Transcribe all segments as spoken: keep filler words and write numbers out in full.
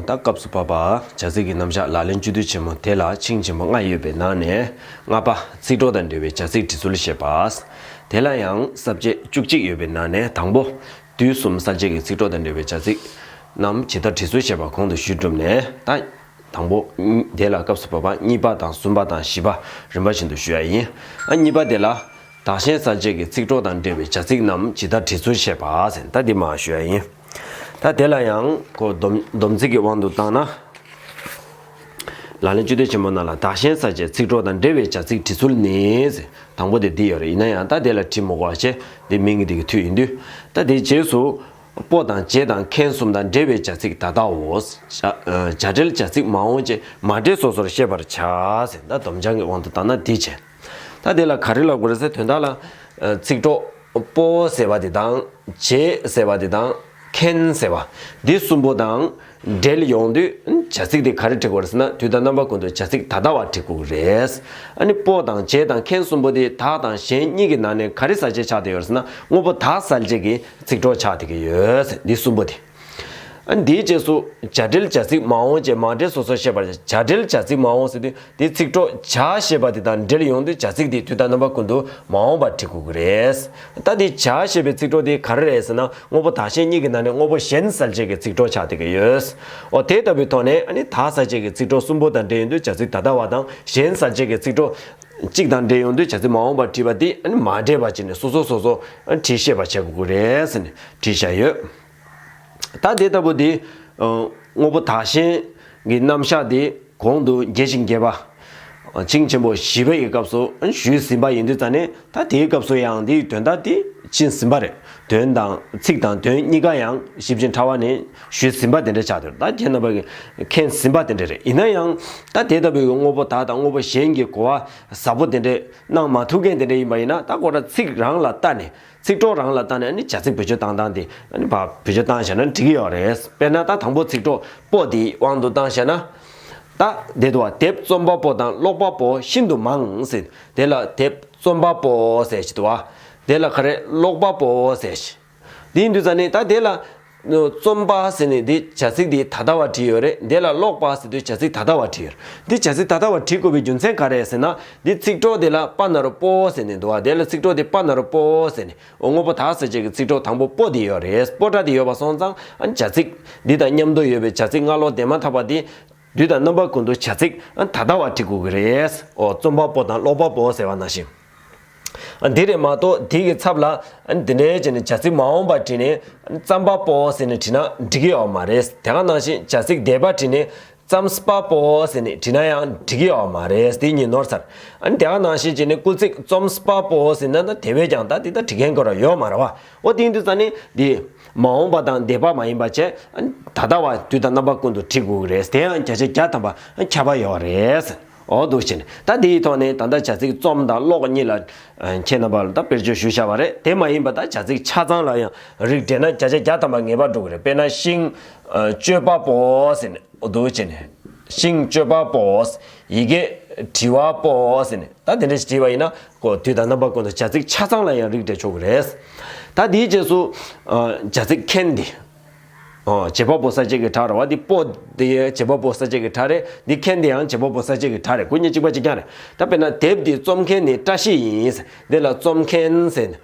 ད་སྐབས་སུ་བབ་པ་བྱ་ཚིག་གི་རྣམ་གཞག་ལག་ལེན་བཅུད་བསྡུས་ཆེན་མོ་དེ་ལ་ཆིངས་ཆེན་པོ་ལྔ་ཡོད་པའི་ནང་ནས་ལྔ་པ་ཚིག་གྲོགས་དང་འབྲེལ་བའི་བྱ་ཚིག་འབྲི་ཚུལ་བཤད་པ། དེ་ལ་ཡང་ས་བཅད་བཅུ་གཅིག་ཡོད་པའི་ནང་ནས་དང་པོ། དུས་གསུམ་གསལ་བྱེད་ཀྱི་ཚིག་གྲོགས་དང་འབྲེལ་བའི་བྱ་ཚིག་རྣམས་ཇི་ལྟར་འབྲི་ཚུལ་བཤད་པ་གོང་དུ་ཞུས་གྲུབ་ནས། ད་དང་པོ། དེ་ལ་སྐབས་སུ་བབ་པ་གཉིས་པ་དང་གསུམ་པ་དང་བཞི་པ་རིམ་པ་བཞིན་དུ་ཞུ་ཡ་ཡིན། ཨ། གཉིས་པ་དེ་ལ་བདག་གཞན་གསལ་བྱེད་ཀྱི་ཚིག་གྲོགས་དང་འབྲེལ་བའི་བྱ་ཚིག་རྣམས་ཇི་ལྟར་འབྲི་ཚུལ་བཤད་པ་ཟེར། ད་འདི་མར་ཞུ་ཡ་ཡིན། ད་དེ་ལ་ཡང་ཁོ་སྡོམ་སྡོམ་ཚིག་གི་དབང་དུ་བཏང་ན། ལག་ལེན་བཅུད་བསྡུས་ཆེན་མོ་ནང་ལ་བདག་གཞན་གསལ་བྱེད་ཚིག་གྲོགས་དང་འབྲེལ་བའི་བྱ་ཚིག་འབྲི་ཚུལ་ནི་ཟེར། དང་པོ་དེ་འདི་ཡོད་རེད། ཡིན་ན་ཡང་ད་དེ་ལ་བྲིས་མི་དགོས་པ་བྱས། འདི་མིང་གི་འདི་གི་མཐུད་ཡིན་དུས། ད་དེའི་རྗེས་སུ། པོ་དང་བྱེད་དང་མཁན་གསུམ་དང་འབྲེལ་བའི་བྱ་ཚིག་ད་ལྟའོ། བྱ་བྱ་འབྲེལ་བྱ་ཚིག་མ་འོངས་བྱས་མ་འདྲེས་སོ་སོར་ཤེས་པར་བྱ་ཟེར། ད་སྡོམ་བྱང་གི་དབང་དུ་བཏང་ན་འདི་བྱས། ད་དེ་ལ་ག་རེ་ལབ་དགོས་རེད་ཟེར་དོན་དག་ལ། ཚིག་གྲོགས་པོ་ཟེར་བ་དེ་དང་བྱེད་ཟེར་བ་དེ་དང་མཁན་ཟེར་བ། འདི་གསུམ་པོ་དང་འབྲེལ་ཡོང་དུས་བྱ་ཚིག་དེ་ག་རེ་འབྲི་དགོས་རེད་ཟེར་ན། དུས་དང་རྣམ་པ་ཀུན་ཏུ་བྱ་ཚིག་ད་ལྟ་བ་འབྲི་དགོས་ཀྱི་རེད། ཨ་ནི་པོ་དང་བྱེད་དང་མཁན་གསུམ་པོ་དེ་བདག་དང་གཞན་གཉིས་ཀྱི་ནང་ནས་ག་རེ་གསལ་བྱེད་ཆགས་བསྡད་ཡོད་རེད་ཟེར་ན། དངོས་པོ་བདག་གསལ་བྱེད་ཀྱི་ཚིག་གྲོགས་ཆགས་བསྡད་ཀྱི་ཡོད། འདི་གསུམ་པོ་དེ། ཨ། འདིའི་རྗེས་སུ་བྱ་འབྲེལ་བྱ་ཚིག་མ་འོངས་བྱས་མ་འདྲེས་སོ་སོར་ཤེས་པར་བྱ། བྱ་འབྲེལ་བྱ་ཚིག་མ་འོངས་ཟེར་དུས་འདི་ཚིག་གྲོགས་བྱ་ཞེས་པ་དེ་དང་འབྲེལ་ཡོང་དུས་བྱ་ཚིག་དེ་དུས་དང་རྣམ་པ་ཀུན་ཏུ་མ་འོངས་པར་འབྲི་དགོས་ཀྱི་རེད། ད་འདི་བྱ་ཞེས་པའི་ཚིག་གྲོགས་དེ་ག་རེ་རེད་ཟེར་ན། དངོས་པོ་བདག་གཞན་གཉིས་ཀྱི་ནང་ནས་དངོས་པོ་གཞན་གསལ་བྱེད་ཀྱི་ཚིག་གྲོགས་ཆགས་བསྡད་ཀྱི་ཡོད། འོ་དེ་ལྟ་བུའི་ཐོག་ནས་ཨ་ནི་བདག་གསལ་བྱེད་ཀྱི་ཚིག་གྲོགས་གསུམ་པོ་དང་འབྲེལ་ཡོང་དུས་བྱ་ཚིག་ད་ལྟ་བ་དང་གཞན་གསལ་བྱེད་ཀྱི་ཚིག་གྲོགས་གཅིག་དང་འབྲེལ་ཡོང་དུས་བྱ་ཚིག་མ་འོངས་པར་བྲིས་པ་དེ་ཨ་ནི་མ་འདྲེས་པ་བྱས་ནས་སོ་སོ་སོ་སོ་ཨ་ནི་བྲིས་ཤེས་པ་བྱེད་དགོས་ཀྱི་རེད་ཟེར་ནས་བྲིས་བཞག་ཡོད། ད་དེ་ལྟ་བུ་དེ། ཨ། དངོས་པོ་བདག་གཞན་གྱི་རྣམ་གཞག་དེ་གོང་དུ་རྒྱས་ཤིང་རྒྱས་པ། ཨ། ཆིངས་ཆེན་པོ་བཞི་པའི་གི་སྐབས་སུ་ཞུས་ཟིན་པ་ཡིན་དུས་ཙང་ནས། ད་དེའི་སྐབས་སུ་ཡང་དེའི་དོན་དག་དེ་ཕྱིན་ཟིན་པ་རེད། དོན་དང་ཚིག་དང་དོན་གཉིས་ཀ་ཡང་ཞིབ་ཅིང་ཕྲ་བ་ནས་ཞུས་ཟིན་པ་དེ་འདྲ་ཆགས་འདུག་ད་ཁྱེད་རྣམ་པ་གིས་མཁྱེན་ཟིན་པ་དེ་འདྲ་རེད། ཡིན་ན་ཡང་ད་དེ་ལྟ་བུའི་གི་དངོས་པོ་བདག་དང་དངོས་པོ་གཞན་གྱི་གོ་བ་ཟབ་པོ་དེ་འདྲ་གནང་མ་ཐུབ་མཁན་དེ་འདྲ་ཡིན་པ་ཡིན་ན། ད་ཁོ་རང་ཚིག་རང་ལ་ལྟ་ནས། ཚིག་གྲོགས་རང་ལ་ལྟ་ནས་ཨ་ནི་བྱ་ཚིག་བེད་སྤྱོད་བཏང་སྟངས་དེ་ཨ་ནི་ཕར་བེད་སྤྱོད་བཏང་བཞག་ན་འགྲིག་གི་ཡོད་རེད། དཔེར་ན་ད་དང་པོ་ཚིག་གྲོགས་པོ་དེའི་དབང་དུ་བཏང་བཞག་ན། ད་དེ་འདུག་བ། དེབ་རྩོམ་པ་པོ་དང་ཀློག་པ་པོ་ཤིན་ཏུ་མང་ཟེར། དེ་ལ་དེབ་རྩོམ་པ་པོ་ཟེར་ཞིག་འདུག་བ། དེ་ལ་ག་རེ་ཀློག་པ་པོ་ཟེར་ཞིག་དེ་ཡིན་དུས་ཙང་ནས་ད་དེ་ལ། རྩོམ་པ་ཟེར་ནས་འདི་བྱ་ཚིག་འདི་ད་ལྟ་བ་བྲིས་ཡོད་རེད། འདི་ལ་ཀློག་པ་ཟེར་དུས་བྱ་ཚིག་ད་ལྟ་བ་བྲིས་ཡོད་རེད། འདི་བྱ་ཚིག་ད་ལྟ་བ་བྲིས་དགོས་པའི་རྒྱུ་མཚན་ག་རེ་ཟེར་ན། འདི་ཚིག་གྲོགས་འདི་ལ་པ་ན་རོ་པོ་ཟེར་ནས་འདུག་བ། འདི་ལ་ཚིག་གྲོགས་འདི་པ་ན་རོ་པོ་ཟེར་ནས། འོ། དངོས་པོ་བདག་གསལ་བྱེད་ཀྱི་ཚིག་གྲོགས་དང་པོ་པོ་འདི་ཡོད་རེད། པོ་སྒྲ་འདི་ཡོད་པ་སོང་ཙང་ཨ་ནི་བྱ་ཚིག་འདི་དང་མཉམ་དུ་ཡོད་པའི་བྱ་ཚིག་སྔ་ལོགས་འདས་མ་ཐག་པ་འདི། དུས་དང་རྣམ་པ་ཀུན་ཏུ་བྱ་ཚིག་ཨ་ནི་ད་ལྟ་བ་བྲིས་དགོས་ཀྱི་རེད། འོ། རྩོམ་པ་པོ་དང་ཀློག་པ་པོ་ཟེར་བ་ནང་བཞིན། ཨ། འདི་རེད་མ་གཏོགས་དེ་གི་ཚབ་ལ་ཨ་ནི་འདི་འདྲའི་བྱས་ནས་བྱ་ཚིག་མ་འོངས་པ་བྲིས་ནས་ཨ་ནི་རྩོམ་པ་པོ་ཟེར་ནས་བྲིས་ན་འགྲིག་གི་ཡོད་མ་རེད། དེ་ག་ནང་བཞིན་བྱ་ཚིག་འདས་པ་བྲིས་ནས་རྩོམ་པ་པོ་ཟེར་ནས་བྲིས་ན་ཡང་འགྲིག་གི་ཡོད་མ་རེད། དེ་གཉིས་ནོར་ཚར། ཨ་ནི་དེ་ག་ནང་བཞིན་བྱས་ནས་སྐུལ་ཚིག་རྩོམ་པ་པོ་ཟེར་ན་ད་དེ་བས་ཀྱང་ད་དེ་ད་བྲིས་མཁན་ཁོ་རང་ཡོད་མ་རེད་བ། འོ། དེ་ཡིན་དུས་ཙང་ནས་འདི་མ་འོངས་པ་དང་འདས་པ་མ་ཡིན་པ་བྱས། ཨ་ནི་ད་ལྟ་བ་དུས་དང་རྣམ་པ་ཀུན་ཏུ་བྲིས་དགོས་ཀྱི་རེད། དེ་ཡང་བརྒྱ་ཆ་བརྒྱ་ཐམ་པ་ཁྱབ་པ་ཡོད་རེད། འོ་འདུག་བྱས་ནས་ད་འདིའི་ཐོག་ནས་ད་ལྟ་བྱ་ཚིག་རྩོམ་དང་ཀློག་གཉིས་ལ་ཁྱེད་རྣམ་པ་ལ་ད་དཔེར་བརྗོད་ཞུས་བཞག་པ་རེད། དེ་མ་ཡིན་པ་ད་བྱ་ཚིག་ཆ་ཚང་ལ་ཡང་རིགས་འགྲེ་ན་བརྒྱ་ཆ་བརྒྱ་ཐམ་པ་ངེས་པར་འགྲོ་གི་རེད། དཔེར་ན་ཤིང་གཅོད་པ་པོ་ཟེར་ནས། འོ་འདུག་བྱས་ནས་ཤིང་གཅོད་པ་པོ། ཡི་གེ་འབྲི་བ་པོ་ཟེར་ནས་ད་དེ་འདྲ་ཞིག་བྲིས་པ་ཡིན་ན། ཁོ་དུས་དང་རྣམ་པ་ཀུན་ཏུ་བྱ་ཚིག་ཆ་ཚང་ལ་ཡང་རིགས་འགྲེ་ཆོག་གི་རེད། ད་དེའི་རྗེས་སུ་བྱ་ཚིག་མཁན་འདི། ཨོ། བྱེད་པ་པོ་གསལ་བྱེད་ཀྱི་སྒྲ་རེད་བ། འདི་པོ་འདི་བྱེད་པ་པོ་གསལ་བྱེད་ཀྱི་སྒྲ་རེད། འདི་མཁན་འདི་ཡང་བྱེད་པ་པོ་གསལ་བྱེད་ཀྱི་སྒྲ་རེད། སྐུ་ཉིད་གཅིག་པ་གཅིག་རྐྱང་རེད། ད་དཔེར་ན་དེབ་འདི་རྩོམ་མཁན་ནི་བཀྲ་ཤིས་ཡིན། འདི་ལ་རྩོམ་མཁན་ཟེར་ནས།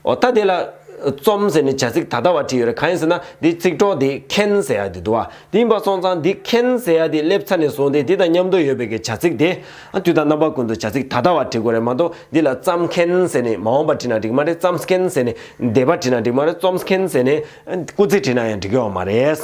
ཨོ། ད་འདི་ལ་རྩོམ་ཟེར་ནས་བྱ་ཚིག་ད་ལྟ་བ་བྲིས་ཡོད་རེད། གང་ཡིན་ཟེར་ན་འདི་ཚིག་གྲོགས་འདི་མཁན་ཟེར་ཡ་འདི་འདུག་བ། འདི་ཡིན་པ་སོང་ཙང་འདི་མཁན་ཟེར་ཡ་འདི་སླེབས་ཚར་ནས་བཟུང་སྟེ་འདི་དང་མཉམ་དུ་ཡོད་པའི་གི་བྱ་ཚིག་དེ། ཨ། དུས་དང་རྣམ་པ་ཀུན་ཏུ་བྱ་ཚིག་ད་ལྟ་བ་བྲིས་དགོས་རེད་མ་གཏོགས། འདི་ལ་རྩོམ་མཁན་ཟེར་ནས་མ་འོངས་པ་བྲིས་ན་འགྲིག་མ་རེད། རྩོམ་མཁན་ཟེར་ནས་འདས་པ་བྲིས་ན་འགྲིག་མ་རེད། རྩོམ་མཁན་ཟེར་ནས་སྐུལ་ཚིག་བྲིས་ན་ཡང་འགྲིག་གི་ཡོད་མ་རེད།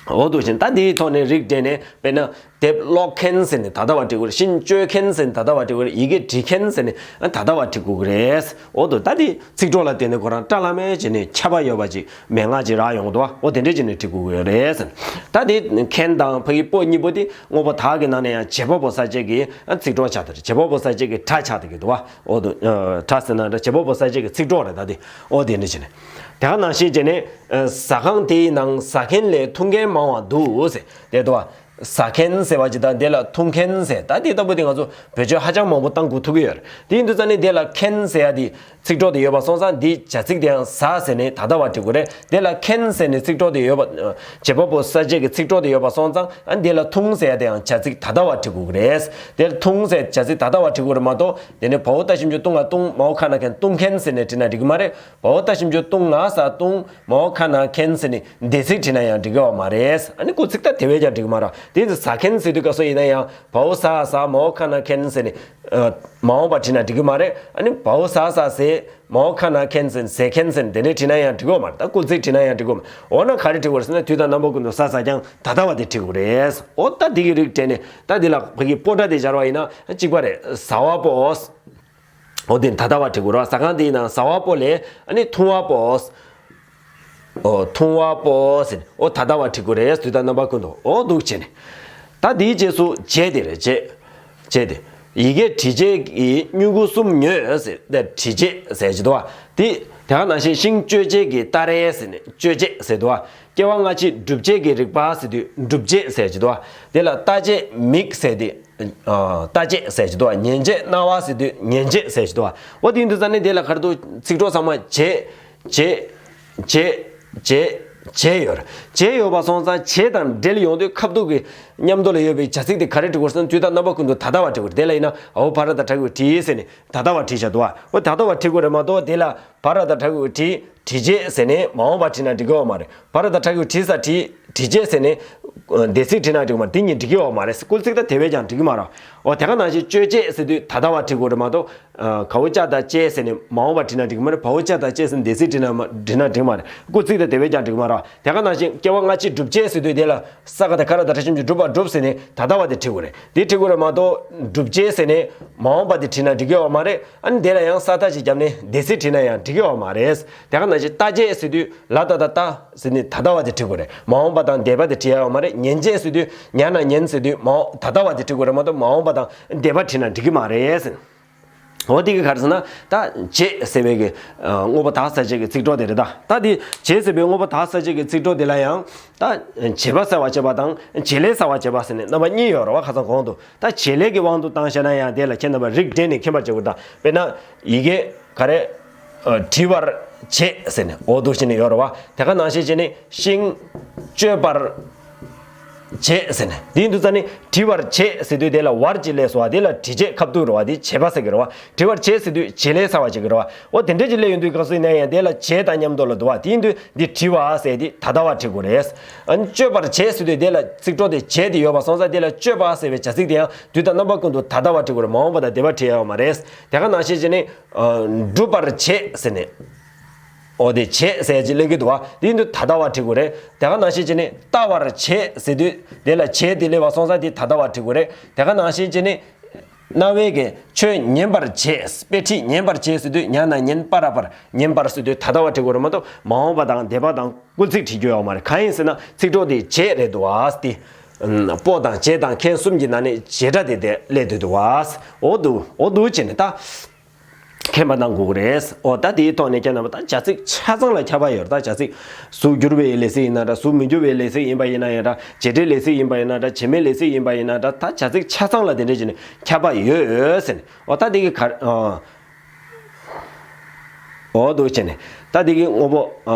འོ་འདུག་བྱས་ནས་ད་འདིའི་ཐོག་ནས་རིགས་འགྲེ་ནས། དཔེར་ན་དེབ་ཀློག་མཁན་ཟེར་ནས་ད་ལྟ་བ་བྲིས་དགོས་རེད། ཤིང་གཅོད་མཁན་ཟེར་ནས་ད་ལྟ་བ་བྲིས་དགོས་རེད། ཡི་གེ་འབྲི་མཁན་ཟེར་ནས་ད་ལྟ་བ་བྲིས་དགོས་ཀྱི་རེད། འོ་འདུག་ད་འདི་ཚིག་གྲོགས་ལ་བརྟེན་ནས་ཁོ་རང་སྒྲ་བླ་མེད་བྱས་ནས་ཁྱབ་པ་ཡོད་པ་ཅིག་མན་ངག་ཅིག་རག་ཡོང་གི་འདུག་བ། འོ་དེ་འདྲས་བྱས་ནས་བྲིས་དགོས་ཀྱི་རེད། ད་འདི་མཁན་དང་ཕ་གི་པོ་གཉིས་པོ་དེ་དངོས་པོ་བདག་གི་ནང་ནས་ཡང་བྱེད་པ་པོ་གསལ་བྱེད་ཀྱི་ཚིག་གྲོགས་ཆགས་བསྡད་རེད། བྱེད་པ་པོ་གསལ་བྱེད་ཀྱི་སྒྲ་ཆགས་བསྡད་ཀྱི་འདུག་བ། འོ་འདུག་ཨ། སྒྲ་ཟེར་ན་འདྲ། བྱེད་པ་པོ་གསལ་བྱེད་ཀྱི་ཚིག་གྲོགས་རེད་ད་དེ། འོ་དེ་འདྲ་བྱས་ནས། དེ་ག་ནང་བཞིན་བྱས་ནས། ཨ། ཟ་ཁང་དེའི་ནང་ཟ་མཁན་ལས་འཐུང་མཁན་མང་བ་འདུག་ཟེར་དེ་འདུག་བ། ཟ་མཁན་ཟེར་བ་ཅིག་དང་དེ་ལ་འཐུང་མཁན་ཟེར། ད་དེ་ལྟ་བུ་དེ་ང་ཚོ་བེད་སྤྱོད་ཧ་ཅང་མང་པོ་བཏང་དགོས་ཐུག་གི་ཡོད་རེད། དེ་ཡིན་དུས་ཙང་ནས་དེ་ལ་མཁན་ཟེར་ཡ་དེ་ཚིག་གྲོགས་དེ་ཡོད་པ་སོང་ཙང་དེའི་བྱ་ཚིག་དེ་ཡང་ཟ་ཟེར་ནས་ད་ལྟ་བ་བྲི་དགོས་རེད། དེ་ལ་མཁན་ཟེར་ནས་ཚིག་གྲོགས་དེ་ཡོད་པ། བྱེད་པ་པོ་ས་བཅད་ཀྱི་ཚིག་གྲོགས་དེ་ཡོད་པ་སོང་ཙང་ཨ་དེ་ལ་འཐུང་ཟེར་ཡ་དེ་ཡང་བྱ་ཚིག་ད་ལྟ་བ་བྲི་དགོས་ཀྱི་རེད། དེ་ལ་འཐུང་ཟེར་བྱ་ཚིག་ད་ལྟ་བ་བྲི་དགོས་རེད་མ་གཏོགས་དེ་ནས་བའོ་ཏ་ཞབས་ཀྱུ་བཏུང་ང་བཏུང་མའོ་ཁ་ན་མཁན་བཏུང་མཁན་ཟེར་ནས་བྲིས་ན་འགྲིག་གི་མ་རེད། བའོ་ཏ་ཞབས་ཀྱུ་བཏུང་ང་ས་བཏུང་མའོ་ཁ་ན་མཁན་ཟེར་ནས་འདས་ཚིག་བྲིས་ན་ཡང་འགྲིག་གི་ཡོད་མ་རེད། ཨ་ནི་སྐུལ་ཚིག་ད་དེ་བས་ཀྱང་འགྲིག་གི་མ་རེད། དེ་ཚོ་ཟ་མཁན་ཟེར་དུས་སྐབས་སུ་ཡིན་ན་ཡང་བའོ་ས་ས་མའོ་ཁ་ན་མཁན་ཟེར་ནས་མ་འོངས་པ་བྲིས་ན་འགྲིག་གི་མ་རེད། ཨ་ནི་བའོ་ས་ས་ཟེར་མའོ་ཁ་ན་མཁན་ཟེར་ཟས་མཁན་ཟེར་དེ་འདྲས་བྲིས་ན་ཡང་འགྲིག་གི་ཡོད་མ་རེད། ད་སྐུལ་ཚིག་བྲིས་ན་ཡང་འགྲིག་གི་ཡོད་མ་རེད། འོ་ན་ག་རེ་བྲི་དགོས་རེད་ཟེར་ན་དུས་དང་རྣམ་པ་ཀུན་ཏུ་ས་ས་ཀྱང་ད་ལྟ་བ་དེ་བྲི་དགོས་རེད། འོ་ད་འདི་གི་རིགས་སྤྲད་ནས་ད་འདི་ལ་ཕ་གི་པོ་ཏ་དེ་སྦྱར་བ་ཡིན་ན་གཅིག་པ་རེད། ཟ་བ་པོ། འོ་དེ་ད་ལྟ་བ་བྲི་དགོས་རེད། ཟ་ཁང་དེ་ཡིན་ན་ཟ་བ་པོ་ལས་ཨ་ནི་འཐུང་བ་པོ། འོ་འཐུང་བ་པོ་ཟེར་ནས་འོ་ད་ལྟ་བ་བྲི་དགོས་རེད། དུས་དང་རྣམ་པ་ཀུན་ཏུ་འོ་འདུག་བྱས་ནས། ད་དེའི་རྗེས་སུ་བྱས་དེ་རེད། བྱས་བྱས་དེ། ཡི་གེ་བྲི་བྱེད་ཀྱི་སྨྱུ་གུ་གསུམ་ཉོས་ཟེར་ཏེ་བྲི་བྱེད་ཟེར་གྱི་འདུག་བ། དེ་དེ་ག་ནང་བཞིན་ཤིང་གཅོད་བྱེད་ཀྱི་སྟ་རེ་ཟེར་ནས་གཅོད་བྱེད་ཟེར་འདུག་བ། སྐྱེ་བ་སྔ་ཕྱི་སྒྲུབ་བྱེད་ཀྱི་རིགས་པ་ཟེར་དུས་སྒྲུབ་བྱེད་ཟེར་གྱི་འདུག་བ། དེ་ལ་ལྟ་བྱེད་མིག་ཟེར་དུས་ལྟ་བྱེད་ཟེར་གྱི་འདུག་བ། ཉན་བྱེད་རྣ་བ་ཟེར་དུས་ཉན་བྱེད་ཟེར་གྱི་འདུག་བ། འོ་དེ་ཡིན་དུས་ཙང་ནས་དེ་ལ་ག་རེ་འདུག་ཚིག་གྲོགས་ཚང་མ་བྱེད། བྱེད། བྱེད། བྱེད། བྱེད་ཡོད་རེད། བྱེད་ཡོད་པ་སོང་ཙང་བྱེད་དང་འབྲེལ་ཡོང་དུས་ཁ་ཐུག་གི་མཉམ་དུ་ལ་ཡོད་པའི་བྱ་ཚིག་དེ་ག་རེ་འབྲི་དགོས་ཟེར་ན་དུས་དང་རྣམ་པ་ཀུན་ཏུ་ད་ལྟ་བ་འབྲི་དགོས་རེད། དེ་ལ་ཡིན་ན་འོ་བ་ར་བཏགས་གྲ་གི་གུ་བྲི་ཟེར་ནས་ད་ལྟ་བ་བྲིས་བཞག་འདུག་བ། འོ་ད་ལྟ་བ་བྲི་དགོས་རེད་མ་གཏོགས་དེ་ལ་བ་ར་བཏགས་གྲ་གི་གུ་བྲི་བྲི་བྱེད་ཟེར་ནས་མ་འོངས་པ་བྲིས་ན་འགྲིག་གི་ཡོད་མ་རེད། བ་ར་བཏགས་གྲ་གི་གུ་བྲི་ས་བྲིས་བྲི་བྱེད་ཟེར་ནས་འདས་ཚིག་བྲིས་ན་འགྲིག་མ་རེད། དེ་གཉིས་འགྲིག་གི་ཡོད་མ་རེད། སྐུལ་ཚིག་ད་དེ་བས་ཀྱང་འགྲིག་གི་མ་རེད། འོ་དེ་ག་ནང་བཞིན་གཅོད་བྱེད་ཟེར་དུས་ད་ལྟ་བ་བྲི་དགོས་རེད་མ་གཏོགས། ག་འོ་ཅ་དང་བཅས་ཟེར་ནས་མ་འོངས་པ་བྲིས་ན་འགྲིག་གི་མ་རེད། བ་འོ་ཅ་དང་བཅས་ཟེར་ནས་འདས་ཚིག་བྲིས་ན་མ་བྲིས་ན་འགྲིག་མ་རེད། སྐུལ་ཚིག་དང་དེ་བས་ཀྱང་འགྲིག་མ་རེད། དེ་ག་ནང་བཞིན་སྐྱེ་བ་སྔ་ཕྱི་སྒྲུབ་བྱེད་ཟེར་དུས་དེ་ལ་ས་ག་དང་ག་ར་དང་གྲ་ཞབས་ཀྱུ་སྒྲུབ་པ་སྒྲུབ་ཟེར་ནས་ད་ལྟ་བ་དེ་བྲི་དགོས་རེད། དེ་བྲི་དགོས་རེད་མ་གཏོགས་སྒྲུབ་བྱེད་ཟེར་ནས་མ་འོངས་པ་དེ་བྲིས་ན་འགྲིག་གི་ཡོད་མ་རེད། ཨ་ནི་དེ་ལ་ཡང་ས་མཐའ་ཞིག་བརྒྱབ་ནས་འདས་ཚིག་བྲིས་ན་ཡང་འགྲིག་གི་ཡོད་མ་རེད། དེ་ག་ནང་བཞིན་ལྟ་བྱེད་ཟེར་དུས་ལ་ད་ད་ལྟ་ཟེར་ནས་ད་ལྟ་བ་དེ་བྲི་དགོས་རེད། མ་འོངས་པ་དང་འདས་པ་དེ་བྲི་ཡ་ཡོད་མ་རེད། ཉན་བྱེད་ཟེར་དུས་ཉ་ན་ཉན་ཟེར་དུས་མ་འོངས་ད་ལྟ་བ་དེ་བྲི་དགོས་རེད་མ་གཏོགས་མ་འོངས་པ་དང་འདས་པ་བྲིས་ན་འགྲིག་གི་མ་རེད་ཟེར། འོ་དེ་གི་ག་རེ་ཟེར་ན་ད་བྱེད་ཟེར་བའི་གི་དངོས་པོ་དག་ས་བཅད་ཀྱི་ཚིག་གྲོགས་དེ་རེད། ད་ད་དེ་བྱེད་ཟེར་བའི་དངོས་པོ་དག་ས་བཅད་ཀྱི་ཚིག་གྲོགས་དེ་ལ་ཡང་ད་བྱེད་པ་གསལ་བར་བྱེད་པ་དང་བྱེད་ལས་གསལ་བར་བྱེད་པ་ཟེར་ནས་རྣམ་པ་གཉིས་ཡོད་རེད་བ། ཁ་སང་གོང་དུ་ད་བྱེད་ལས་ཀྱི་དབང་དུ་བཏང་བྱས་ན་ཡང་དེ་ལ་ཁྱེད་རྣམ་པ་རིགས་འགྲེ་ནས་མཁྱེན་པར་བྱེད་དགོས། ད་དཔེར་ན་ཡི་གེ་ག་རེ། བྲི་བར་བྱེད་ཟེར་ནས་འོ་འདུག་བྱས་ནས་ཡོད་རེད་བ། དེ་ག་ནང་བཞིན་བྱས་ནས་ཤིང་གཅོད་པར་བྱེད་ཟེར་ནས་དེ་ཡིན་དུས་ཙང་ནས་བྲི་བར་བྱེད་ཟེར་དུས་དེ་ལ་བར་གྱི་ལས་སུ་བ་དེ་ལ་བྲི་བྱེད་ཁ་ཐུག་རེད་བ། དེ་བྱེད་པ་ཟེར་གི་རེད་བ། བྲི་བར་བྱེད་ཟེར་དུས་བྱེད་ལས་གསལ་བར་བྱེད་ཀྱི་རེད་བ། འོ་དེ་འདྲ་ཅིག་སླེབས་ཡོང་དུས་སྐབས་སུ་ཡིན་ན་ཡང་དེ་ལ་བྱེད་དང་མཉམ་དུ་ལ་འདུག་བ། དེ་ཡིན་དུས་འདི་བྲི་བ་ཟེར་དེ་ད་ལྟ་བ་བྲི་དགོས་རེད། ཨ་ནི་གཅོད་པར་བྱེད་ཟེར་དུས་དེ་ལ་ཚིག་གྲོགས་དེ་བྱེད་དེ་ཡོད་པ་སོང་ཙང་དེ་ལ་གཅོད་པ་ཟེར་བའི་བྱ་ཚིག་དེ་ཡང་དུས་དང་རྣམ་པ་ཀུན་ཏུ་ད་ལྟ་བ་བྲི་དགོས་རེད། མ་འོངས་པ་དང་འདས་པ་བྲི་ཡ་ཡོད་མ་རེད། དེ་ག་ནང་བཞིན་བྱས་ནས། སྒྲུབ་པར་བྱེད་ཟེར་ནས། འོ་དེ་བྱེད་ཟེར་ཅིག་སླེབས་ཀྱི་འདུག་བ། དེ་ཡིན་དུས་ད་ལྟ་བ་བྲི་དགོས་རེད། དེ་ག་ནང་བཞིན་བྱས་ནས་ལྟ་བར་བྱེད་ཟེར་དུས་དེ་ལ་བྱེད་དེ་སླེབས་པ་སོང་ཙང་དེ་ད་ལྟ་བ་བྲི་དགོས་རེད། དེ་ག་ནང་བཞིན་བྱས་ནས། རྣ་བའི་གི་ཆོས་ཉན་པར་བྱེད། དཔེ་ཁྲིད་ཉན་པར་བྱེད་ཟེར་དུས་ཉ་ན་ཉན་པ་ར་པར་ཉན་པར་ཟེར་དུས་ད་ལྟ་བ་བྲི་དགོས་རེད་མ་གཏོགས་མ་འོངས་པ་དང་འདས་པ་དང་སྐུལ་ཚིག་བྲི་རྒྱུ་ཡོད་མ་རེད། གང་ཡིན་ཟེར་ན་ཚིག་གྲོགས་དེ་བྱེད་རེད་འདུག་བ། དེ་པོ་དང་བྱེད་དང་མཁན་གསུམ་གྱི་ནང་ནས་བྱེད་སྒྲ་དེ་དེ་སླེབས་སྡོད་འདུག་བ། འོ་འདུག་འོ་འདུག་བྱས་ནས་ད། མཁྱེན་པ་གནང་དགོས་ཀྱི་རེད། འོ་ད་དེའི་ཐོག་ནས་ཁྱེད་རྣམ་པ་ད་བྱ་ཚིག་ཆ་ཚང་ལ་ཁྱབ་པ་ཡོད་རེད། ད་བྱ་ཚིག་གཟུགས་སྒྱུར་བའི་ལས་ཚིག་ཡིན་ན་འདྲ། གཟུགས་མི་སྒྱུར་བའི་ལས་ཚིག་ཡིན་པ་ཡིན་ན་ཡང་འདྲ། བྱེད་འབྲེལ་ལས་ཚིག་ཡིན་པ་ཡིན་ན་འདྲ། བྱེད་མེད་ལས་ཚིག་ཡིན་པ་ཡིན་ན་འདྲ། ད་བྱ་ཚིག་ཆ་ཚང་ལ་དེ་འདྲ་བྱས་ནས་ཁྱབ་པ་ཡོད་ཟེར་ནས། འོ་ད་དེ་གི་ག་རེ། འོ་འདུག་བྱས་ནས་ད་དེ་གི་དངོས་པོ་